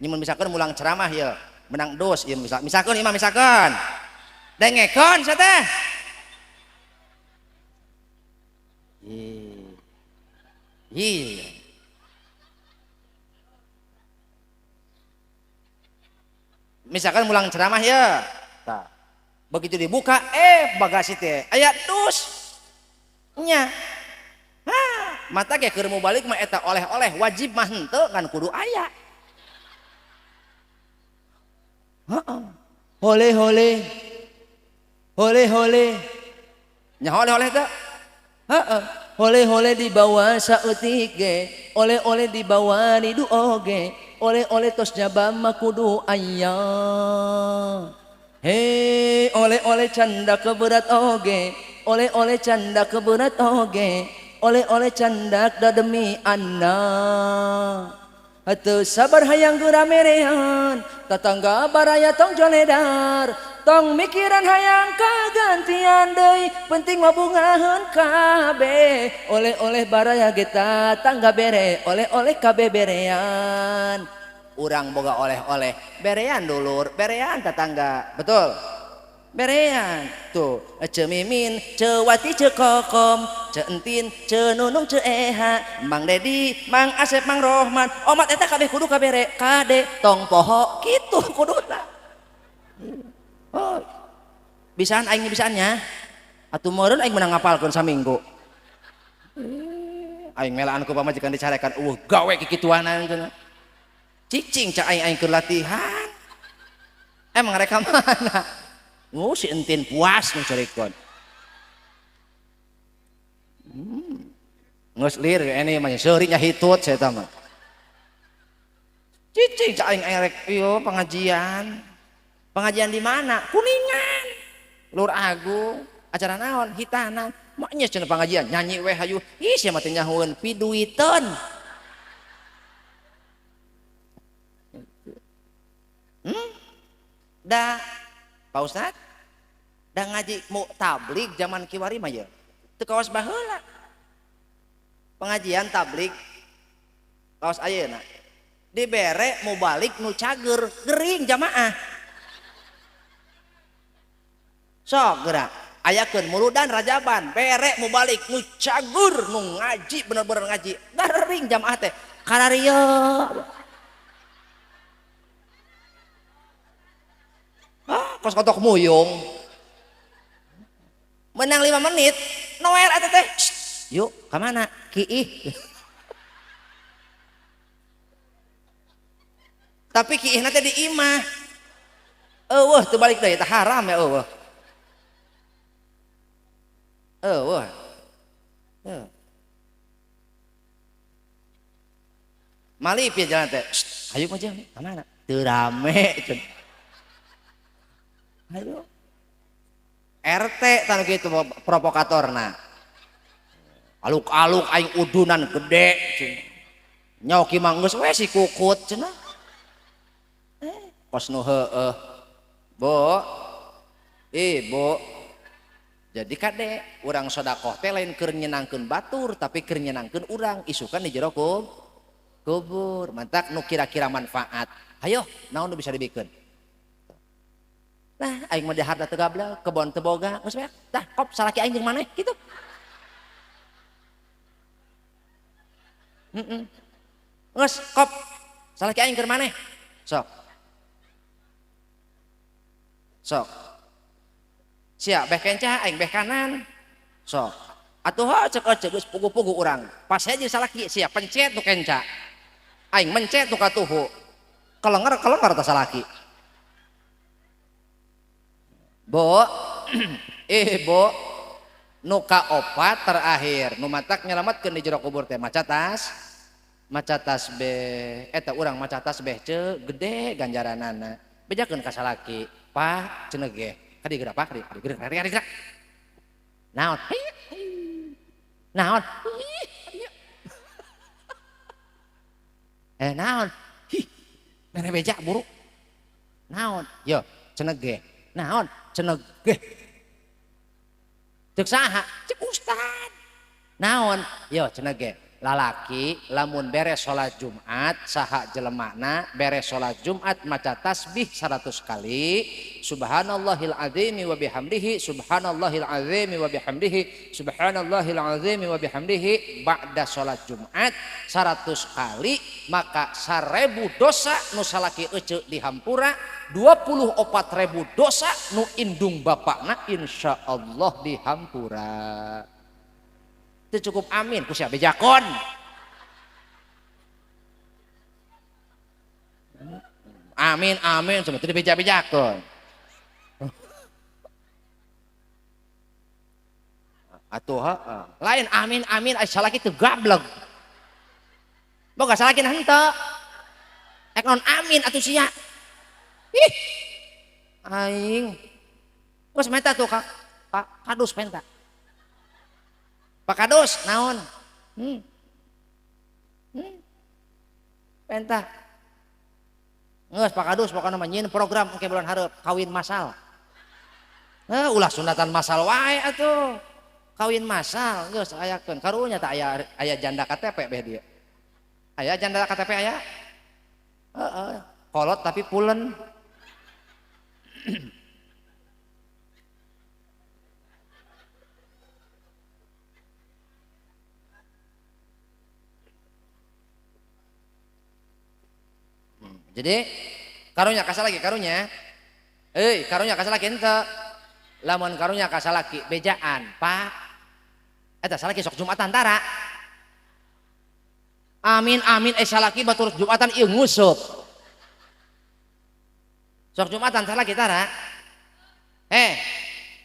nyemun misalkan mulang ceramah ya menang dos ieu misal misalkan imah misalkan dengekeun sia teh. Iya. Misalkan mulang ceramah ya, tah. Begitu dibuka, bagasi teh aya dus nya. Hah, mata ge keur mau balik mah eta oleh-oleh wajib mah henteu kan kudu aya. Heeh. Hole hole. Hole hole. Nya oleh-oleh teh. Heeh. Hole hole dibawa saeutik ge, oleh-oleh dibawa nidu oge, oleh-oleh tos jaba mah kudu aya. Hei, oleh-oleh canda keberat oge, oleh-oleh canda keberat oge, oleh-oleh candak da demi anak. Teu sabar hayang geura merehan, tatangga baraya tong joledar, tong mikiran hayang kagantian deui, penting mah bungaheun kabeh, oleh-oleh baraya ge tatangga bere, oleh-oleh kabeh berean. Urang boga oleh-oleh, berean dulur, berean tatangga, betul? Berean tuh, Ceu Mimin, Ceu Wati, Ceu Kokom, Ceu Entin, Ceu Nunung, Ceu Eha, Mang Dedi, Mang Asep, Mang Rohman, omat eta kabeh kudu kabere, kade tong poho kitu kuduna. Oh, bisaan aing bisaannya? Atuh meureun aing menang ngapalkeun saminggu. Aing melaan ku pamajikan dicarekan, eueuh gawe kikituanan cenah. Cicing cak aing aing keur latihan. Emang reka mana? Oh, si Entin puas ngecerikon. Nges lir ini mah seuri nya hitut saya mah. Cicing cak aing aing rek ieu pengajian. Pengajian di mana? Kuningan. Lur Agung, acara naon? Hitanan. Maknya cenah pengajian, nyanyi weh hayu. Ih sia mah teh nyahoeun piduiteun. Da Pak Ustad, da ngaji mau tablig zaman kiwari mah ya. Teu kawas baheula. Pengajian tablig kawas ayeuna. Dibere mau balik nu cager, gering jamaah. Sok gerak, ayakeun muludan rajaban, bere mau balik nu cager nu ngaji bener-bener ngaji, gering jamaah teh. Kararieu. Kos kotok muyung. Menang 5 menit, noel eta teh. Yuk, ka mana? Kiih. Tapi kiihna teh di imah. Eueuh teu balik deui, teh haram ya eueuh. Eueuh. Heuh. Mali pieu jalan teh. Ayo mah jam, ka mana? Teu rame cenah. Ayo. RT tanu kitu provokatorna. Aluk-aluk aing udunan gede cenah. Nyoki mah geus we si kukut cenah. Kos nu heueuh. Bu. Ibu. Jadi kade urang sedekah teh lain keur nyenangkeun batur tapi keur nyenangkeun urang isukan di jero kubur. Mantak nu kira-kira manfaat. Hayo, naon nu bisa dibikeun? Nah, aing mah dahar teu gablek, kebon teu boga, geus we. Tah, kop salaki aing jeung maneh kitu. Heeh. Geus kop salaki aing keur maneh. Sok. Sok. Sia beh kenca aing beh kanan. Sok. Atuh cek cek geus pugu-pugu urang. Pas aja salaki sia pencet nu kenca. Aing mencet nu katuhu. Kelenger-kelenger tah salaki. Bu, Bu, nu kaopat terakhir, nu matak nyelametkeun di jero kubur teh maca tasbih. Eta urang maca tasbih ce gede ganjaranana. Bejakeun ka salaki, Pak cenah ge. Kadi geura Pak, kadi geura, kadi geura. Naon? Naon? Naon? Hi, mere beja buruk. Naon? Yo, cenah ge. Naon? Cenah ge. Cek saha? Cek ustad. Naon? Yo cenah ge. Lalaki lamun beres salat Jumat saha jelemana beres salat Jumat maca tasbih 100 kali subhanallahil azimi wa bihamdihi subhanallahil azimi wa bihamdihi subhanallahil azimi wa bihamdihi ba'da salat Jumat 100 kali maka 1000 dosa nu salaki ece dihampura 24.000 dosa nu indung bapakna insyaallah dihampura. Itu cukup amin ku sia bejakon. Amin amin sama teu beja-bejakon. Atuh heeh. Lain amin amin ai salaki teu gablek. Boga salaki henteu. Ek non amin atuh sia. Ih. Aing. Geus menta tuh Kak. Pak Kadus menta. Pak Kadus naon? Pentah. Geus Pak Kadus pokona mah nyieun program engke bulan hareup kawin masal. Ulah sunatan masal wae atuh. Kawin masal geus ayakeun. Karunya tah aya aya janda KTP beh dieu. Aya janda KTP aya? Heeh, kolot tapi pulen. Jadi karunya kasalaki karunya. Karunya kasalaki henteu. Lamun karunya kasalaki bejaan, Pak. Eta salaki sok Jumatan tara. Amin amin salaki batur Jumatan ieu ngusup. Sok Jumatan salaki tara.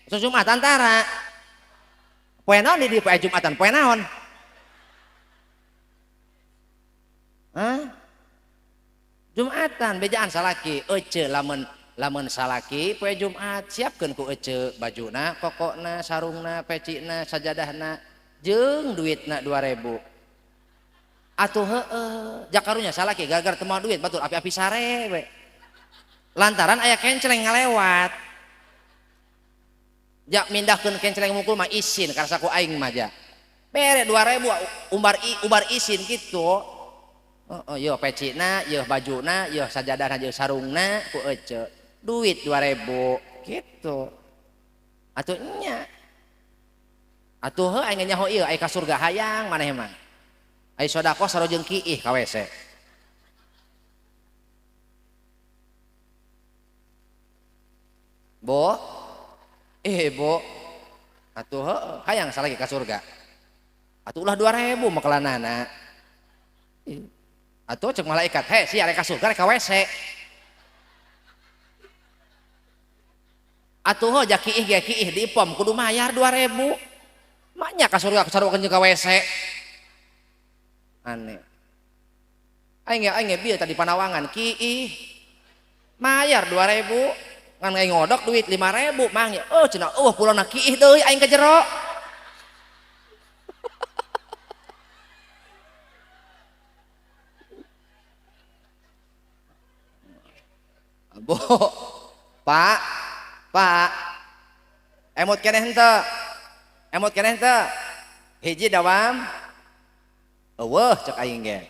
Sok Jumatan tara. Poe naon di poe Jumatan? Poe naon? Hah? Jumatan bejaan salaki ece lamun lamun salaki poe Jumat siapkeun ku ece bajuna kokona sarungna pecina sajadahna jeung duitna 2000 atuh heueuh jakarunya salaki gara-gara teu mawa duit batur api-api sare we lantaran aya kencleng ngalewat jak mindahkeun kencleng mukul mah isin karasa ku aing mah ja bere 2000 umbar isin kitu. Oh, yo pecina, yo bajuna, yo sajadahna, yo sarungna ku ece. Duit 2000 gitu. Atuh nya. Atuh heuh aing nyaho ieu aya ka surga hayang maneh mah. Aya sedekah sarojeng kiih ka WC. Bo, bo, atuh heueuh, hayang salaki ka surga. Atuh ulah 2000 makelanana. Atuh cek malaikat, "Heh, sia rek ka surga rek ka WC." Atuh heuh ja kiih ge kiih di pom kudu mayar 2000. Maknya ka surga sarua jeung ka WC. Aneh. Aing ge bieu tadi panawangan kiih. Mayar 2000. Ngan aing ngodok duit 5000 mang ya. Oh cenah eueuh pulona kiih deui aing ka jero. Bu, Pak, Pak, emot keneh henteu? Emot keneh henteu? Hiji dawam, eueuh cek aing ge.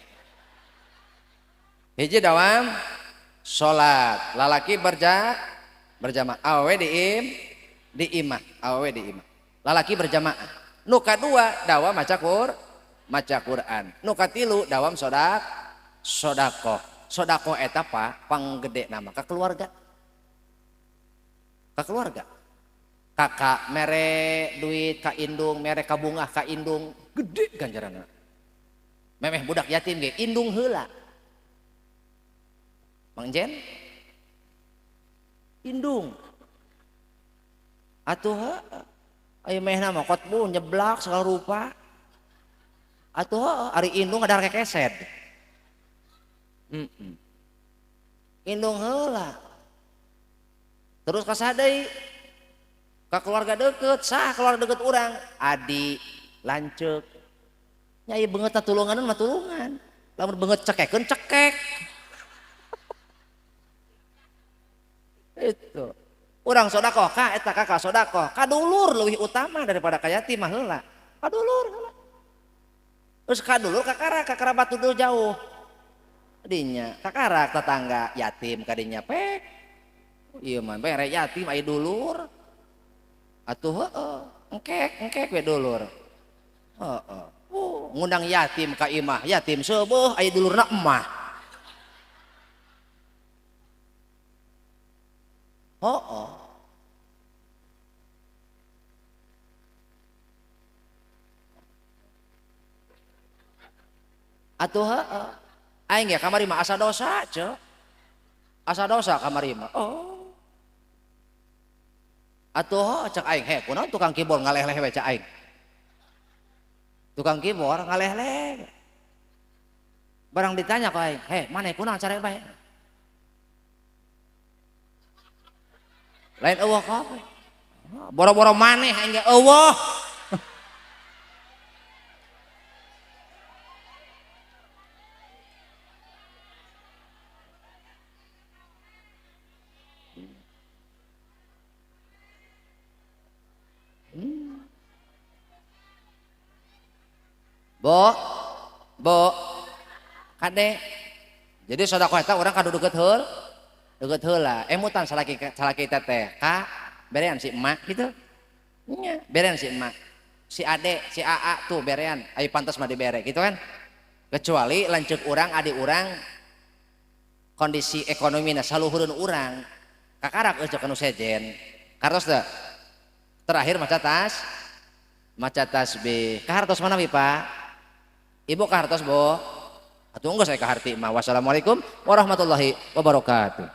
Hiji dawam salat, lalaki berjamaah, awewe di imah, awewe di imah. Lalaki berjamaah. Nu kadua dawam maca Quran. Nu katilu dawam sodakoh. Sodakoh eta Pak panggede nama ka keluarga. Ka keluarga. Kakak mere duit ka indung, mere ka bungah ka indung, gede ganjaranna. Memeh budak yatim ge indung heula. Mang Jen indung. Atuh heueuh. Aya mehna mah kotbu nyeblak segala rupa. Atuh heueuh ari indung ada kekeset. Indung heula. Terus kasadai ka keluarga deket, sah keluarga deket urang, adi lanceuk. Nya ieu beungeut tulungan mah tulungan. Lamun beungeut cekekeun cekek. Itu. Urang sodakoh ka eta kakak sodakoh, ka dulur leuwih utama daripada ka yatim mah heula. Ka dulur heula. Terus ka dulur kakara, ka kerabat dulur jauh. Dinya kakarak tetangga yatim kadinya pek. Ieu mah bere yatim aya dulur. Atuh heueuh, engkek we dulur. Heeh. Ngundang yatim ka imah, yatim seubeuh aya dulurna emah. Heeh. Atuh heueuh. Aing ge kamari mah asa dosa, ceu. Asa dosa kamari mah. Oh. Atuh cek aing, he kunaon tukang keyboard ngaleh-leh we cek aing. Tukang keyboard ngaleh-leh. Barang ditanya ku aing, "He, maneh kunaon carek bae?" Lain eueuh kabeh. Boro-boro maneh aing ge eueuh. Bo, bo, kade. Jadi sodakoh eta urang kadu deukeut heul, deukeut heula. Emutan salaki teteh, ka berean si emak gitu. Nya, berean si emak. Si ade, si aa tuh berean, ayo pantas mah dibere gitu kan. Kecuali lanceuk urang, adik urang kondisi ekonomina saluhureun urang, kakarak eueuh kanu sejen. Kartos teu? Terakhir maca tas, maca tasbih. Kahartos manawi, Pak? Ibu kahartos, Bo? Atuh enggak saya kaharti mah. Wassalamualaikum warahmatullahi wabarakatuh.